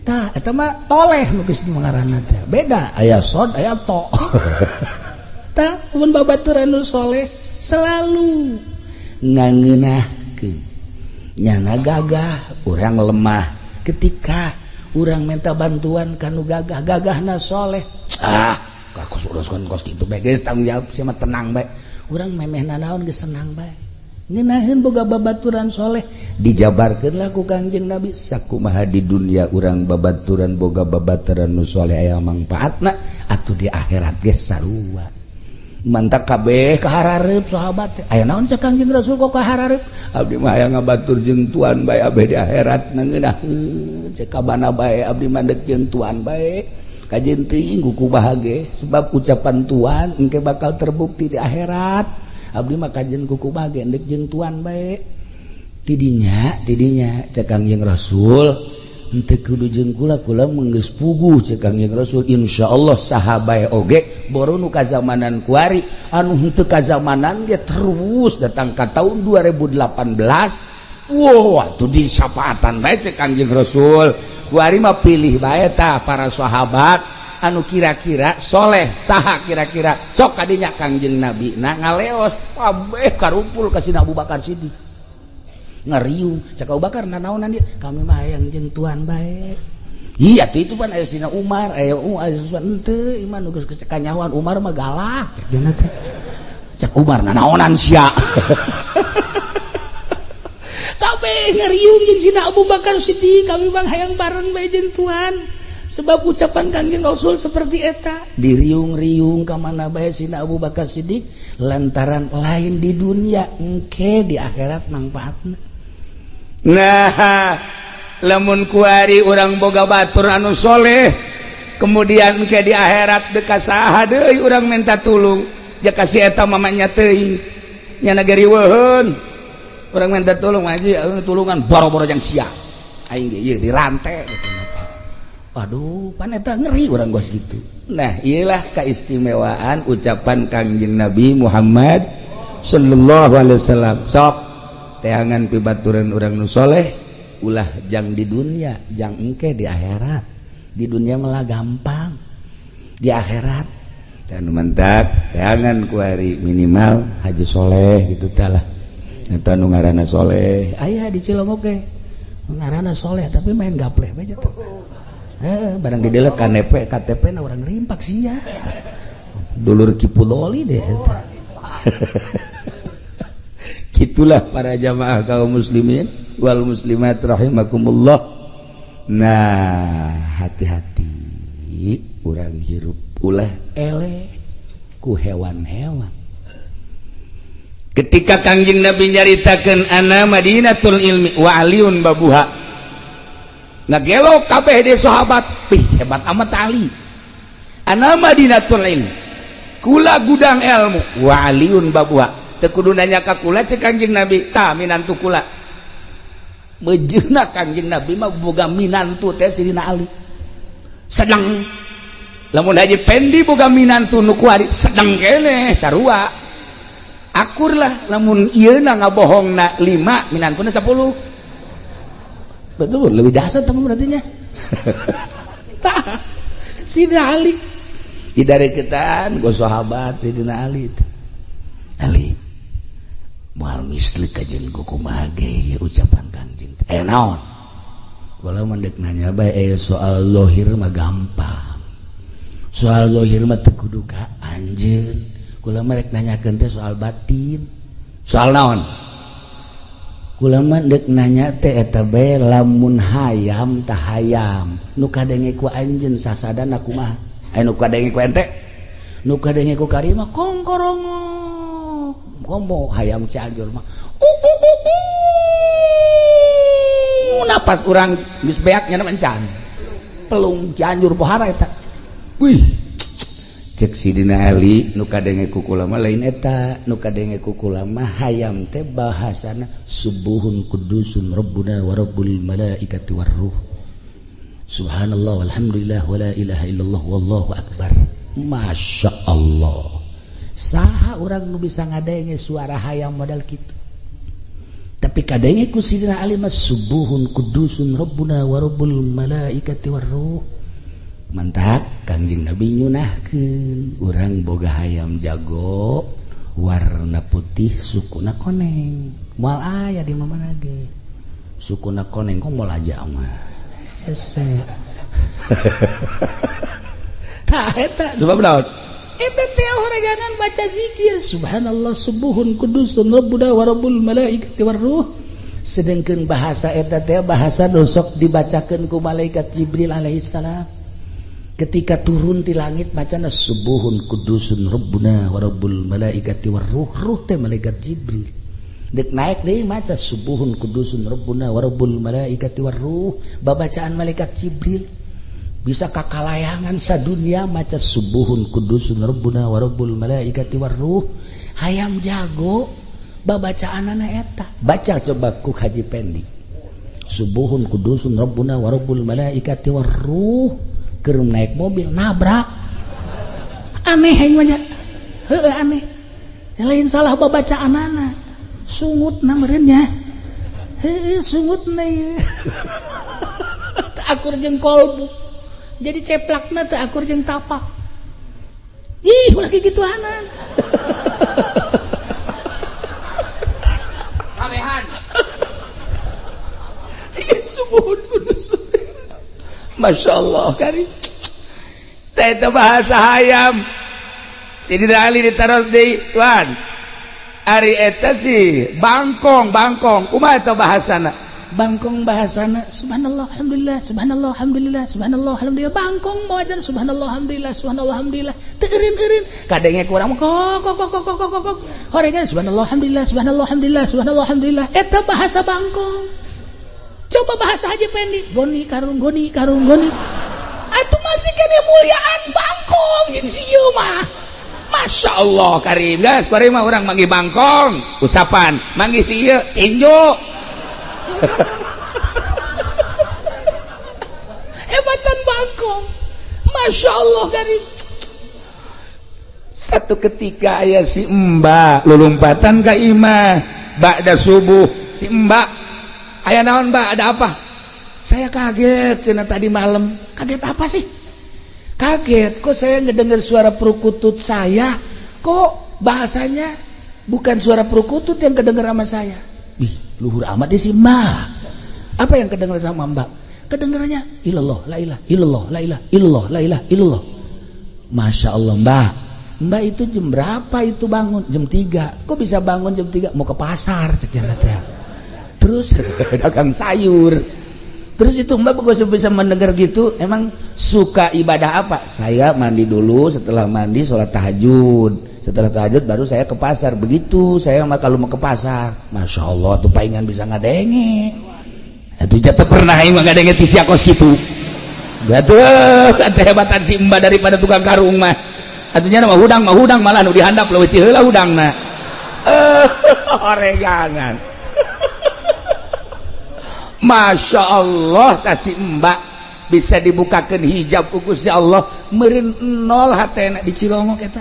Speaker 2: Tah eta mah toleh nu geus ngaranna teh beda, aya sod aya to. Tah mun babaturan nu soleh selalu ngangeunahkeun nyana gagah, urang lemah ketika urang minta bantuan kanu gagah, gagahna soleh, ah kos uruskeun kos kitu bae geus tanggung jawab sia mah tenang bae. Urang memeh nanaon geus senang bae. Ngeunaheun boga babaturan soleh
Speaker 1: dijabarkeun lah ku Kangjeng Nabi sakumaha di dunia urang babaturan boga babaturan nu soleh aya mangfaatna, atuh di akhirat ge sarua.
Speaker 2: Mantak kabeh kaharareup sahabat teh. Aya naon cek Kangjeng Rasul kok kaharareup?
Speaker 1: Abdi mah hayang ngabatur jeung tuan bae abeh di akhirat ngeunaheun
Speaker 2: cek kabana bae abdi mah deuk jeung tuan bae. Kajeun teuing kuku bahage sebab ucapan tuan engke bakal terbukti di akhirat. Abdi mah kajeun kuku bahage deuk jeung tuan bae. Tidinya tidinya cek Kangjeng Rasul henteu kudu jeung kula, kula mah geus puguh cek Kangjeng Rasul insyaallah saha bae oge boru nu kazamanan kuari anu henteu kazamanan ge terus datang ka tahun 2018.
Speaker 1: Wow, atuh disapaatan bae cek Kangjeng Rasul. Kuari mah pilih bae tah para sahabat anu kira-kira soleh saha kira-kira sok kadinya Kangjeng Nabi nah ngaleos kabeh karumpul ka Sina Abu Bakar Siddiq
Speaker 2: ngeriung cek Abu Bakar nanaonan dia, kami mah hayang jeung tuan bae. Iya tuh itu pan aya Sina Umar, aya aya henteu iman nu geus kanyahoan Umar mah galak cek dina teh. Cek Umar nanaonan sia. Kabeh ngariung jeung Sina Abu Bakar Siddiq, kami bang hayang bareng bae jeung Tuhan. Sebab ucapan Kangjeng Rasul seperti eta, diriung-riung ka mana bae Sina Abu Bakar Siddiq lantaran lain di dunia engke di akhirat manfaatna.
Speaker 1: Nah, lamun kuari urang boga batur anu soleh kemudian ke di akhirat deka saha deui urang minta tulung ja kasih eta mamanya teuing nya nagariweuheun urang minta tulung aja tulungan boro-boro jang sia aing ge ieu dirante gitu.
Speaker 2: Waduh, pan eta ngeri urang gos gitu.
Speaker 1: Nah, iyalah keistimewaan ucapan Kangjeng Nabi Muhammad sallallahu alaihi wasallam. Sok teangan pibaturan urang nu soleh
Speaker 2: ulah jang di dunia, jang engke di akhirat. Di dunia malah gampang, di akhirat
Speaker 1: dan mantap teangan kuari minimal haji soleh gitu talah. Eta nu ngaranna soleh
Speaker 2: aya di Cilongok ge ngaranna soleh tapi main gapleh bae teh. Barang didelek KTP KTP na urang rimpak sia. Dulur Kipuloli deh eta.
Speaker 1: Gitulah para jamaah kaum muslimin wal muslimat rahimakumullah. Nah, hati-hati urang hirup ulah
Speaker 2: eleh ku hewan-hewan.
Speaker 1: Ketika Kangjeng Nabi nyaritakeun ana Madinatul ilmi wa aliun babuha, ngagelo kabeh de sahabat, pih
Speaker 2: hebat amat Ali.
Speaker 1: Ana Madinatul ilmi, kula gudang ilmu, wa aliun babuha. Teu kudu nanya ka kula cek Kangjeng Nabi, tah minantu kula.
Speaker 2: Mejeuna Kangjeng Nabi mah boga minantu teh Sidina Ali. Sedang
Speaker 1: lamun Haji Pendi boga minantu nu kuari sedang keneh sarua. Akur lah lamun ieu na ngabohongna 5 minantuna 10.
Speaker 2: Betul, lebih dahsyat teman berarti nya. Tah Sidina Ali. Dari ketan go sahabat Sidina Ali. Ali moal misli kajeun ku kumaha ge ucapan Kangjeng. Naon? Kula mah deuk nanya bae soal zahir mah gampang. Soal zahir mah teu kudu ka anjeun. Kula mah rek nanyakeun teh soal batin.
Speaker 1: Soal naon?
Speaker 2: Kula mah deuk nanya teh eta bae lamun hayam tah hayam nu kadenge ku anjeun sasadana kumaha?
Speaker 1: Aya nu kadenge ku ente?
Speaker 2: Nu kadenge ku kari mah kongkorongok. Komo hayam Cianjur mah.
Speaker 1: Napas urang geus beak nya encan.
Speaker 2: Pelung Cianjur pohara eta.
Speaker 1: Wih. Cek Sidina Ali nu kadenge ku kula mah lain
Speaker 2: eta, nu kadenge ku kula mah hayam teh bahasana subuhun kudusun rabbuna wa rabbul malaikati warruh. Subhanallah walhamdulillah wala ilaha illallah wallahu akbar. Masya Allah. Saha urang nu bisa ngadenge suara hayam model kitu. Tapi kadenge ku Sidina Ali mah subuhun kudusun rabbuna wa rabbul malaikati warruh. Mantap Kangjeng Nabi nyunahkeun urang boga hayam jago warna putih sukuna koneng. Moal aya di mana ge. Sukuna koneng kok moal aja mah. Hese. Tah eta
Speaker 1: sebab naon?
Speaker 2: Eta teh horeganan baca zikir subhanallah subuhun kudusun rabbuna wa rabbul malaikati warruh. Sedengkeun bahasa eta teh bahasa dosok dibacakeun ku malaikat Jibril alaihissalam. Ketika turun di langit bacana subuhun kudusun rabbuna wa rabbul malaikati warruh. Ruh teh malaikat Jibril. Dek naik deui maca subuhun kudusun rabbuna wa rabbul malaikati warruh. Babacaan malaikat Jibril. Bisa kakalayangan sadunia maca subuhun kudusun rabbuna wa rabbul malaikati warruh. Hayam jago babacaanana eta. Baca coba ku Haji Pendi. Subuhun kudusun rabbuna wa rabbul malaikati warruh. Keur naik mobil nabrak. Aneh aing mah nya. Heueuh aneh. Lain salah babacaanana. Sungutna meureun nya. Heueuh sungutna ieu. Teu akur jeung kolbu. Jadi ceplakna teu akur jeung tapak. Ih, ulah kikituanan.
Speaker 1: Kabehan. Ieu subuhun kudus. Masya Allah kari. Teh bahasa hayam. Sidina Ali ditaros deui, "Tuan, ari eta sih bangkong, bangkong. Kumaha eta bahasana?"
Speaker 2: Bangkong bahasana subhanallah alhamdulillah, subhanallah alhamdulillah, subhanallah alhamdulillah. Bangkong mawajan subhanallah alhamdulillah, subhanallah alhamdulillah. Teu eureun-eureun. Kadenge kurang kok kok kok kok kok kok kok. Horengan subhanallah alhamdulillah, subhanallah alhamdulillah, subhanallah alhamdulillah. Eta bahasa bangkong. Coba bahasa Haji Pendi, goni karung goni karung goni. Atuh masih kene muliaan bangkong jeung si mah.
Speaker 1: Masya Allah karim, gas karim mah urang manggih bangkong usapan, manggih si ieu tinju.
Speaker 2: Hebatan bangkong. Masya Allah karim.
Speaker 1: Satu ketika aya si Mbak lulumpatan ka imah ba'da subuh. Si Mbak, "Aya naon, Mbak? Ada apa?"
Speaker 2: "Saya kaget," cenah, "tadi malam." "Kaget apa sih?" "Kaget kok saya ngedengar suara perkutut saya, kok bahasanya bukan suara perkutut yang kedengar sama saya." Ih, luhur amat sih Mbak. "Apa yang kedengar sama Mbak?" "Kedengarannya ilallah la ilah illallah la ilah illallah la ilah illallah." "Masya Allah, Mbak. Mbak itu jam berapa itu bangun?" "Jam 3." "Kok bisa bangun jam 3?" "Mau ke pasar," cek ya.
Speaker 1: Terus dagang sayur.
Speaker 2: "Terus itu Mbak kok bisa mendengar gitu? Emang suka ibadah apa?" "Saya mandi dulu, setelah mandi sholat tahajud. Setelah tahajud baru saya ke pasar. Begitu saya mah kalau mau ke pasar." Masya Allah tuh palingan bisa ngadenge.
Speaker 1: Itu jatuh pernah aing mah ngadenge ti sia kos kitu. Betul, kehebatan si Mbak daripada tukang karung mah. Atunya mah hudang malah nu dihandap leuwih ti heula hudangna. Eh, oregangan. Masya Allah kasih Mbak bisa dibukakan hijab ku Gusti Allah meureun nol hatena di Cilongok eta.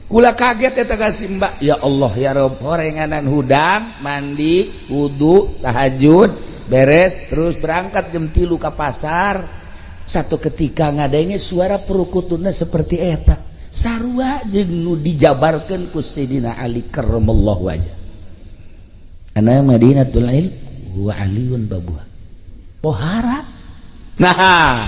Speaker 1: Kula kaget eta kasih Mbak.
Speaker 2: Ya Allah ya Rob, horenganan hudang, mandi, wudu, tahajud, beres terus berangkat jam 3 ke pasar. Satu ketika ngadenge suara perukutuna seperti eta. Sarua jeung nu dijabarkeun ku Sayyidina Ali karramallahu wajah. Ana Madinatul Ilm wa aliyun babuha. Pohara.
Speaker 1: Nah,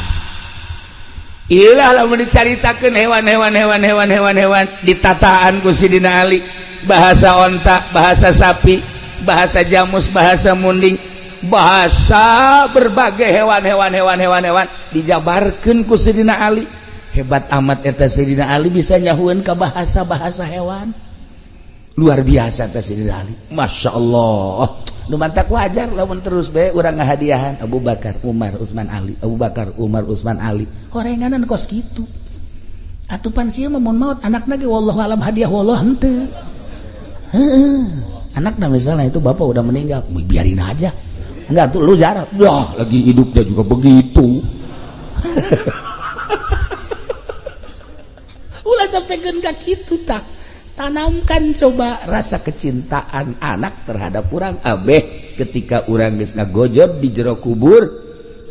Speaker 1: ilah lamun dicaritakeun hewan-hewan hewan-hewan hewan-hewan ditataan ku Sidina Ali, bahasa onta, bahasa sapi, bahasa jamus, bahasa munding, bahasa berbagai hewan-hewan hewan-hewan hewan dijabarkeun ku Sidina Ali.
Speaker 2: Hebat amat eta Sidina Ali bisa nyahueun ka bahasa-bahasa hewan.
Speaker 1: Luar biasa eta Sidina Ali.
Speaker 2: Masya Allah. Nu mantak wajar lamun terus bae urang ngahadiahan Abu Bakar, Umar, Utsman, Ali, Abu Bakar, Umar, Utsman, Ali. Horenganan kos kitu. Atuh pan sia mah mun maot anakna ge wallahu alam hadiah wallah henteu. Heeh. Anakna misalnya itu bapak udah meninggal, biarin aja. Enggak tuh lu jarah.
Speaker 1: Wah, lagi hidupnya juga begitu.
Speaker 2: Ulah sampai ka kitu tah. Tanamkan coba rasa kecintaan anak terhadap urang
Speaker 1: abeh ketika urang geus ngagojob di jero kubur,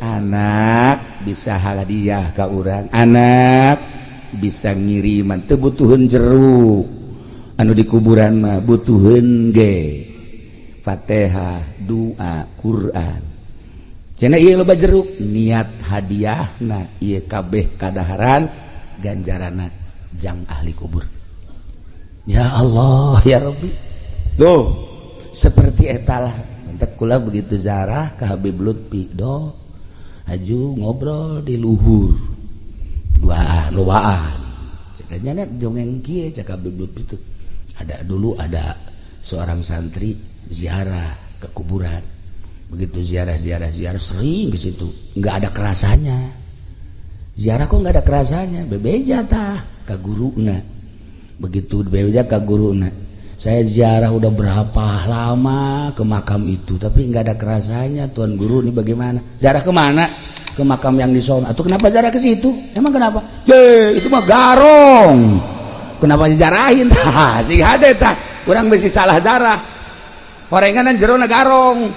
Speaker 1: anak bisa hadiah ka urang, anak bisa ngiriman. Teu butuheun jeruk anu di kuburan mah, butuheun ge Fatihah, doa, Quran. Cenah ieu loba jeruk, niat hadiahna ieu kabeh kadaharan ganjaranna jang ahli kubur.
Speaker 2: Ya Allah ya Rabbi.
Speaker 1: Tuh seperti etalah mantak kula begitu zarah ke Habib Lutfi do aju ngobrol di luhur duaan lobaan cekanya net dongeng kieu cek Habib Lutfi itu ada dulu ada seorang santri ziarah ke kuburan.
Speaker 2: Begitu ziarah ziarah ziarah sering ke situ, nggak ada kerasanya. Ziarah kok nggak ada kerasanya, bebeja tah ke guruna. Begitu bebeja ke guruna, "Saya ziarah udah berapa lama ke makam itu tapi nggak ada kerasanya, tuan guru, ini bagaimana?" "Ziarah kemana?" "Ke makam yang di sono." "Atau kenapa ziarah ke situ? Emang kenapa?"
Speaker 1: "Ye, itu mah garong. Kenapa dijarahin?" Tah si hade tah urang bisi salah zarah, horenganan jerona garong.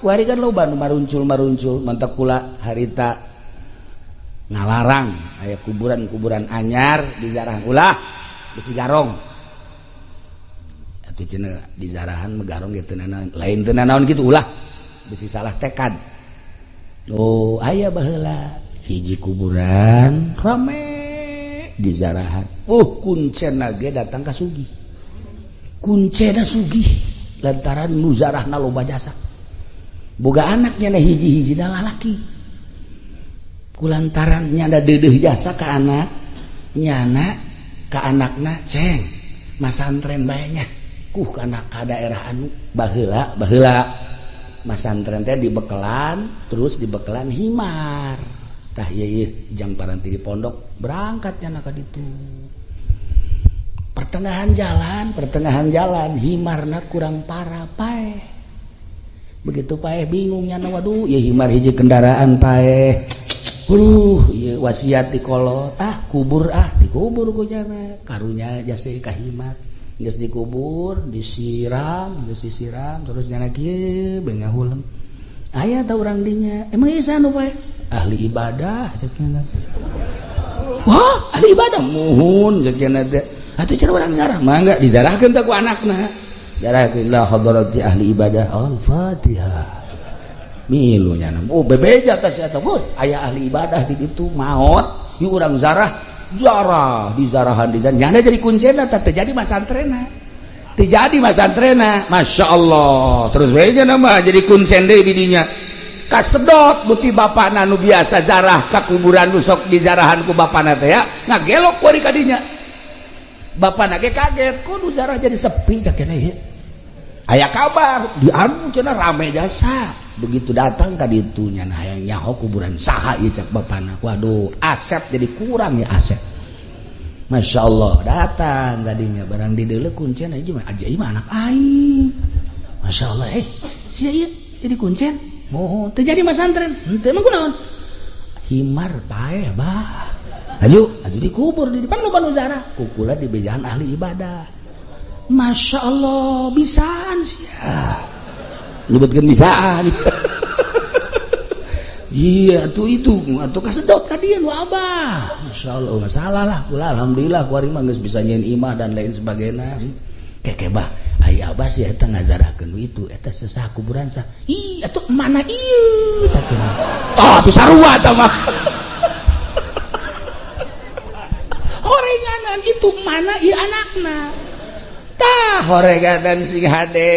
Speaker 2: Kuari kan loba nu maruncul-maruncul, mantak kula harita ngalarang aya kuburan-kuburan anyar dizarah, ulah besi garong. Atuh cenah dizarahan mah garong ge teu nanaon, lain teu nanaon kitu, ulah besi salah tekad. Oh aya baheula hiji kuburan rame dizarahan. Oh kuncena ge datang ka sugih. Kuncena sugih lantaran nu zarahna loba jasa. Boga anaknya na hiji-hiji da lalaki. Kulantaran nyana deudeuh jasa ka anak, nyana ka anakna ceng masantren bae nya. Kuh kana ka daerah anu baheula baheula masantren teh dibekelan terus dibekelan himar. Tah ieu ieu jang paranti di pondok berangkat nyana ka ditu. Pertengahan jalan himarna kurang parah paeh. Begitu paeh bingung nyana waduh ieu himar hiji kendaraan paeh. Ieu wasiat di kolot ah kubur ah dikubur ku nyana. Karunya jasa ka himar. Geus dikubur, disiram, geus disiram terus nyana kieu bae ngahuleng. Aya ta urang dinya? Emang ieu saha nu paeh? Ahli ibadah cek nyana. Wah, ahli ibadah muhun cek nyana teh. Atuh cara urang zarah mangga dizarahkeun teh ku anakna. Zarahkeun la hadarati ahli ibadah. Al-Fatihah. Milu nyana. Oh bebeja teh sia teh. Aya ahli ibadah di ditu maot, ieu urang zarah, zarah dizarahan dizarahan. Nyana jadi kuncena teh teu jadi masantrena. Teu jadi masantrena. Masya Allah. Terus we nya mah jadi kuncen deui di dinya. Kasedot buti bapana nu biasa zarah ka kuburan nu sok dizarahan ku bapana teh ya. Ngagelok ku ka dinya. Bapana ge kaget, kok nu zarah jadi sepi cak kene ieu. Aya kabar di anu cenah rame jasa. Begitu datang ka ditu nya hayang nyaho kuburan saha ieu cak bapana. Waduh, aset jadi kurang ya aset. Masya Allah datang kadinya barang di deuleu kuncen aja mah aja mah anak aing. Masya Allah sia ieu jadi kuncen. Mohon teu jadi masantren. Henteu emang kunaon? Himar paeh bah. Aju, aju dikubur di depan loba nu zarah. Kukula di bejaan ahli ibadah. Masya Allah bisaan sia. Nyebutkeun bisaan. Iya atuh itu atuh kasedot ka dieu nu abah. Masya Allah masalah lah kula alhamdulillah kuari mah geus bisa nyieun imah dan lain sebagainya. Keke bah aya abah sih eta ngazarahkeun itu eta sesah kuburan sah. Ih atuh mana ieu cak. Ah atuh sarua eta mah. Horenganan itu mana ieu anakna. Tah horenganan sing hade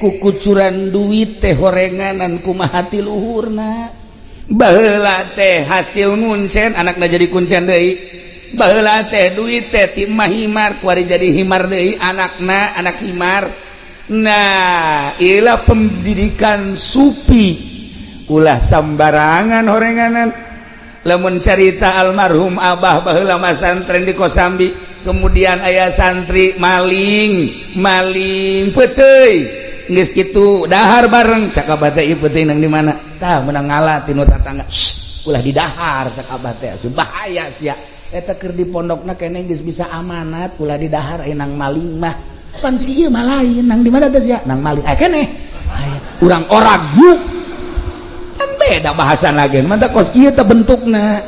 Speaker 2: kukucuran duit teh horenganan kumaha ti luhurna. Baheula teh hasil nguncen anakna jadi kuncen deui. Baheula teh duit teh ti mah himar kuari jadi himar deui anakna anak himar. Nah, ilah pendidikan sufi ulah sambarangan horenganan. Lamun carita almarhum abah baheula masantren di Kosambi, kemudian ayah santri maling maling peuteuy geus kitu dahar bareng cak abah teh ieu peuteuy nang di mana tah meunang ngala tinu tatangga ulah didahar cak abah teh bahaya sia eta keur di pondokna keneh geus bisa amanat ulah didahar aya nang maling mah pan si ieu mah lain nang di mana teh sia nang maling aya keneh aya urang orag yuk kan beda bahasan lagi mantap kos kieu teh bentukna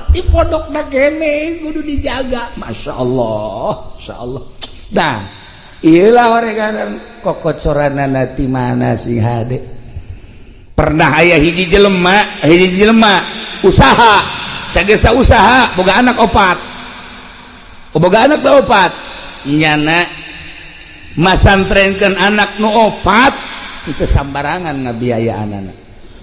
Speaker 2: di pondokna kene kudu dijaga. Masya Allah, Masya Allah. Nah, iyalah horenganan kokocoranana ti mana sing hade. Pernah aya hiji jelema usaha, sagesa usaha boga anak opat. Boga anak opat. Nyana masantrenkeun anak nu opat itu sambarangan ngabiayaanana.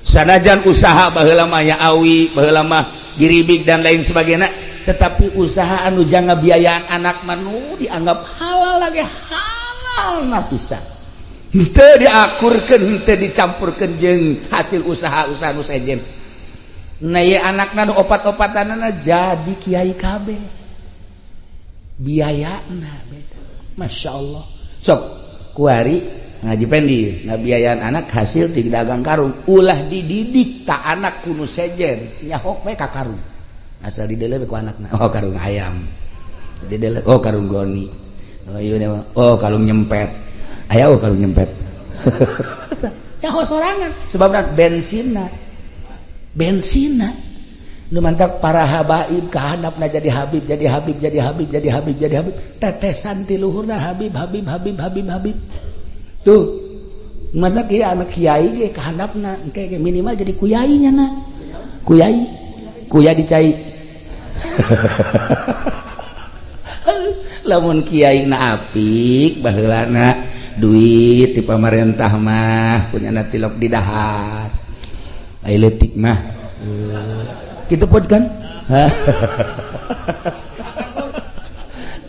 Speaker 2: Sanajan usaha baheula mah ya awi, baheula mah giribik dan lain sebagainya, tetapi usaha anu jangan biayaan anak manu dianggap halal lagi halal nah bisa henteu diakurkeun henteu dicampurkeun jeung hasil usaha-usaha nu sejen. Nah ieu anakna nu opat-opatanana jadi kiai kabeh biayana beda. Masya Allah sok kuari ngaji pendi ngabiayaan anak hasil ti dagang karung ulah dididik tak anak kuno sejen nyahok we ka karung asal dideuleu ku anakna oh karung ayam dideuleu oh karung goni oh ieu oh karung nyempet aya oh karung nyempet nyaho sorangan sebabna bensinna bensinna nu mantak para habaib kahandapna jadi habib jadi habib jadi habib jadi habib jadi habib tetesan ti luhurna habib habib habib habib habib tuh Mana kieu anak kiai ge kahandapna engke ge minimal jadi kuyai nya na. Kuyai. Kuya dicai. Lamun kiai na apik baheulana duit di pamarentah mah punya tilok di dahar. Ai leutik mah. Kitu pod kan?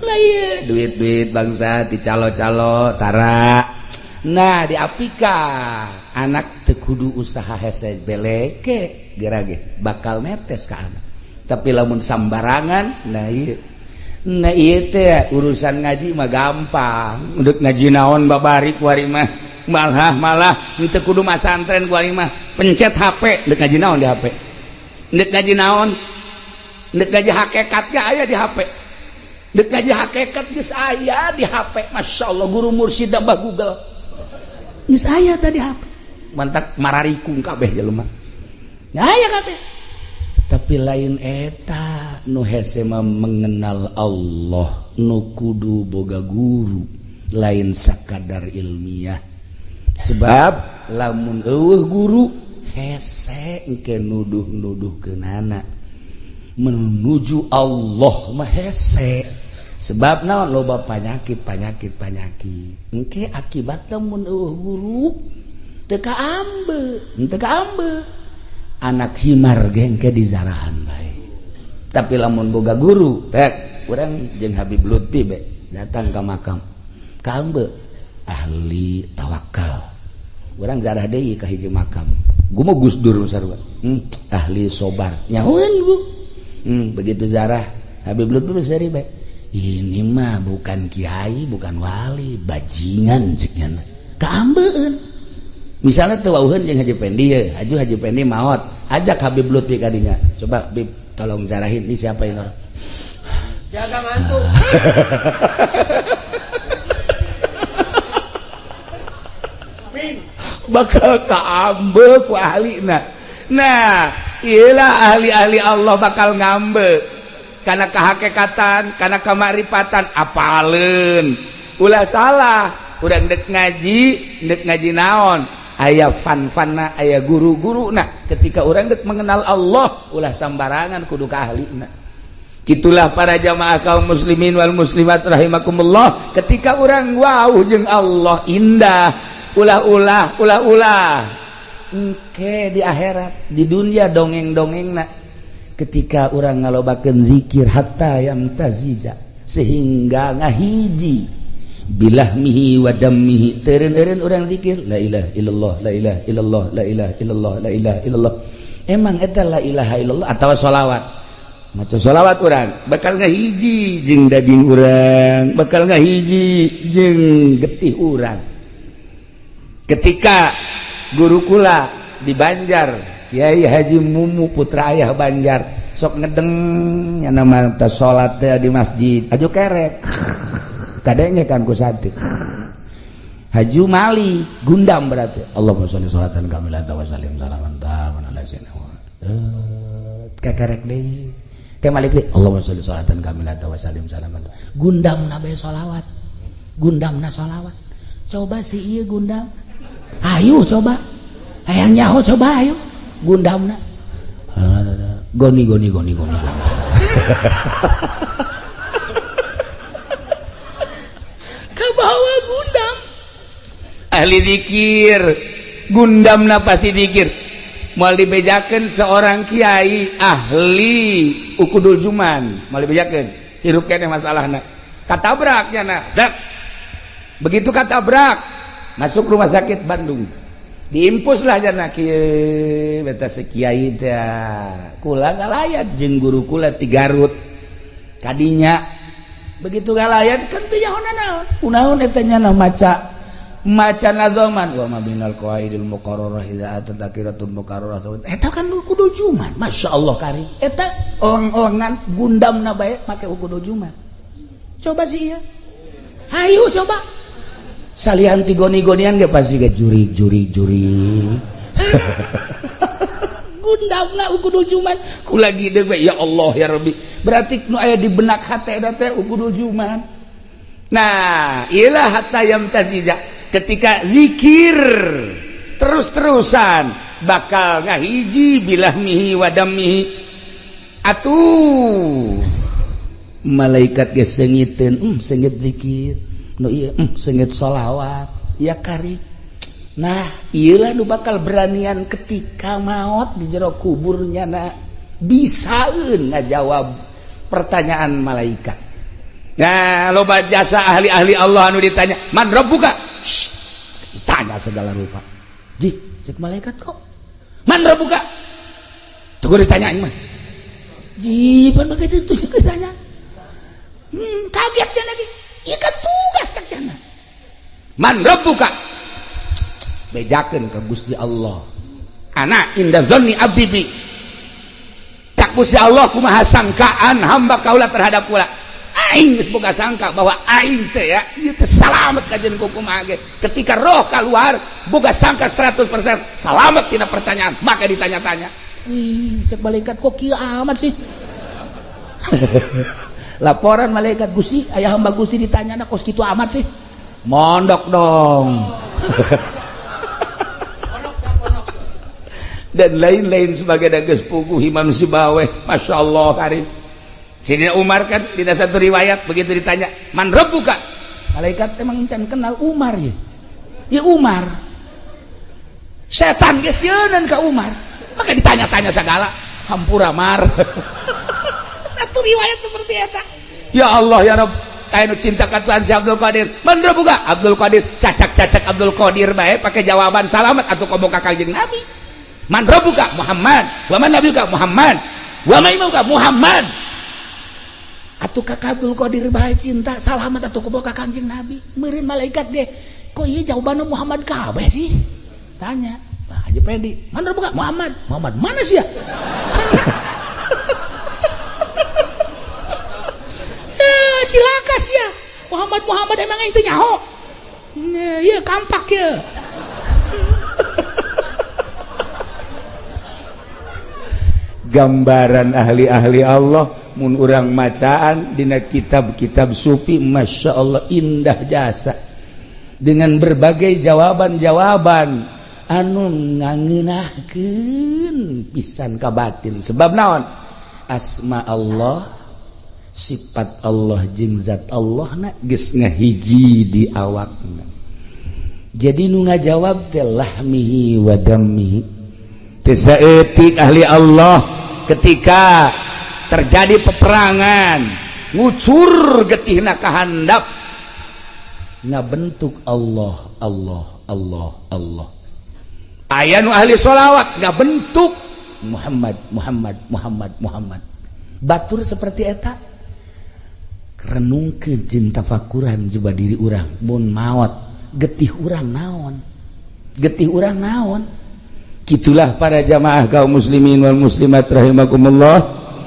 Speaker 2: Lah ieu duit-duit bangsa dicalo-calo tara. Nah diapika anak teu kudu usaha hese beleke gerage bakal netes ka anak. Tapi lamun sambarangan nah ieu. Nah ieu teh urusan ngaji mah gampang.
Speaker 1: Udah ngaji naon babari kuari mah. Malah teu kudu masantren kuari mah. Pencet HP, deuk ngaji naon di HP. Deuk ngaji naon? Deuk ngaji hakikat ge aya di HP. Deuk ngaji hakikat geus aya di HP. Masya Allah guru mursyid bah Google.
Speaker 2: Geus aya tadi HP.
Speaker 1: Mantak mararikung kabeh jelema.
Speaker 2: Aya kabeh. Tapi lain eta nu hese mah mengenal Allah nu kudu boga guru lain sakadar ilmiah. Sebab lamun eueuh guru hese engke nuduh-nuduhkeunana menuju Allah mah hese. Sebab naon loba panyakit panyakit panyakit engke akibat lamun eueuh guru teu kaambe, teu kaambe. Anak himar gengke di zarahan bae.
Speaker 1: Tapi lamun boga guru, tek urang jeung Habib Lutfi be datang ka makam.
Speaker 2: Kaambe ahli tawakal. Urang zarah deui ka hiji makam.
Speaker 1: Gua mah Gus Dur sarua.
Speaker 2: Ahli sobar. Nyahueun gua. Begitu zarah Habib Lutfi seri bae. Ini mah bukan kiai, bukan wali, bajingan cek nya. Kaambeun.
Speaker 1: Misalnya tuh wauheun jeung Haji Pendi ye, Haji Pendi maot, ajak Habib Lutfi kadinya. Coba Bib, tolong zarahin ini siapa ini orang?
Speaker 3: Jaga mantu.
Speaker 1: Bakal kaambe ku ahlina. Nah, iyalah ahli-ahli Allah bakal ngambe karena kehakekatan, karena kemaripatan, apaleun. Ulah salah, urang dek ngaji naon? Aya fan-fanna, aya guru-guruna. Ketika urang dek mengenal Allah, ulah sambarangan kudu ka ahlina. Kitulah para jamaah kaum muslimin wal muslimat rahimakumullah. Ketika urang wau jeung Allah indah, ulah-ulah, ulah-ulah.
Speaker 2: Engke di akhirat, di dunia dongeng-dongengna. Ketika urang ngalobakeun zikir hatta yamtazija, sehingga ngahiji bilahmihi wa dammihi, teureun-eureun urang zikir la ilaha illallah la ilaha illallah la ilaha illallah la ilaha illallah. Emang eta la ilaha illallah atawa sholawat?
Speaker 1: Maca sholawat urang bakal ngahiji jeung daging urang, bakal ngahiji jeung getih urang. Ketika guru kula di Banjar, Kiai Haji Mumu putra ayah Banjar, sok ngedeng nya nama teh salat teh di masjid, aju kerek.
Speaker 2: Kadenge kan ku santri. Haji Mali gundam berarti. Allahumma sholli sholatan kamilatan wa sallim salaman taman ala sayyidina Muhammad. Kekerek deui. Ke Malik deui. Allahumma sholli sholatan kamilatan wa sallim salaman. Gundamna bae sholawat. Gundamna sholawat. Coba si ieu gundam. Ayo coba. Hayang nyaho coba ayo. Gundamna. Goni goni goni goni. Kabawa gundam.
Speaker 1: Ahli zikir, gundamna pasti zikir. Moal dibejakeun seorang kiai ahli ukudul juman, moal dibejakeun. Hirup keneh masalahna. Katabrak nya na. Begitu katabrak, masuk rumah sakit Bandung. Diimpuslah jana kieu beta sekiai teh. Kula ngalayat jeung guru kula ti Garut. Kadinya
Speaker 2: begitu ngalayat kan teu nyaho naon. Kunaon eta nya maca maca nazoman wa ma binal qawaidil muqarrarah idza atat akiratul muqarrarah. Eta kan kudu juman. Masyaallah kari. Eta oleng-olengan gundamna bae make kudu juman. Coba sih ieu. Hayu coba. Salian ti goni-gonian ge pasti ge jurig-jurig-jurig. Gundamna kudu juman.
Speaker 1: Ku lagi deui ya Allah ya Rabbi.
Speaker 2: Berarti nu aya di benak hate eta teh kudu juman.
Speaker 1: Nah, ilah hatta yamtazija. Ketika zikir terus-terusan bakal ngahiji bilahmihi wadamihi, atuh malaikat ge seungiteun, seungit zikir nu ieu, seungit sholawat ya kari. Nah, iyalah nu bakal beranian ketika maut di jero kuburnya na bisaeun ngajawab pertanyaan malaikat. Nah, loba jasa ahli-ahli Allah anu ditanya, "Man rabbuka?" Tanya segala rupa. Ji, cek malaikat kok. "Man rabbuka?" Tunggu ditanya mah. Ji, pan begitu itu ditanya. Kaget dia lagi. Iya kan tugas sakjana. "Man rabbuka?" Bejakeun ke Gusti Allah. "Ana inda dzanni abdi bi." Cak Gusti Allah, kumaha sangkaan hamba kaula terhadap kula? Aing geus boga sangka bahwa aing teh ya ieu teh salamet kajen kumaha ge. Ketika roh keluar boga sangka 100% salamet tina pertanyaan, maka ditanya-tanya.
Speaker 2: Ih, cek malaikat kok kieu amat sih? Laporan malaikat, "Gusti, ayah hamba Gusti ditanya kos kitu amat sih." Mondok dong.
Speaker 1: Dan lain-lain sebagai dages puguh Imam Sibaweh, Masya Allah karim. Sidina Umar kan di satu riwayat begitu ditanya, "Man rabbuka?"
Speaker 2: Malaikat emang can kenal Umar ya. Ya Umar. Setan geus sieunan ka Umar. Maka ditanya-tanya segala. Hampura Mar.
Speaker 1: Satu riwayat seperti eta. Ya Allah ya Rabb, aya nu cinta ka Tuhan si Abdul Qadir. "Man rabbuka?" Abdul Qadir, cacak-cacak Abdul Qadir bae pakai jawaban salamat atuh komo ka Kanjeng Nabi. "Man rabbuka?" "Muhammad." "Wa man nabiyuka?" "Muhammad." "Wa man imamuka?" "Muhammad."
Speaker 2: Atuh ka Abdul Qadir bae cinta salamat atuh komo ka Kanjeng Nabi. Meureun malaikat ge kok ieu jawabanna Muhammad kabeh sih? Tanya. Nah, Haji Pedi, "Man rabbuka?" "Muhammad." "Muhammad mana sih ya?" Cilaka sih ya. Muhammad Muhammad emang itu nyaho. Iya kampak ya.
Speaker 1: Gambaran ahli-ahli Allah mun urang macaan dina kitab-kitab sufi, Masya Allah indah jasa dengan berbagai jawaban-jawaban anu ngangeunahkeun pisan ka batin. Sebab naon? Asma Allah, sifat Allah jeung zat Allah na geus ngahiji di awakna. Jadi nu ngajawab teh lahmihi wa dammihi. Teu saeutik ahli Allah ketika terjadi peperangan ngucur getihna ka handap
Speaker 2: ngabentuk Allah Allah Allah Allah.
Speaker 1: Aya nu ahli sholawat ngabentuk
Speaker 2: Muhammad Muhammad Muhammad Muhammad. Batur seperti eta renungkeun jeung tafakuran coba diri urang mun maot getih urang naon, getih urang naon.
Speaker 1: Gitulah para jamaah kaum muslimin wal muslimat rahimakumullah.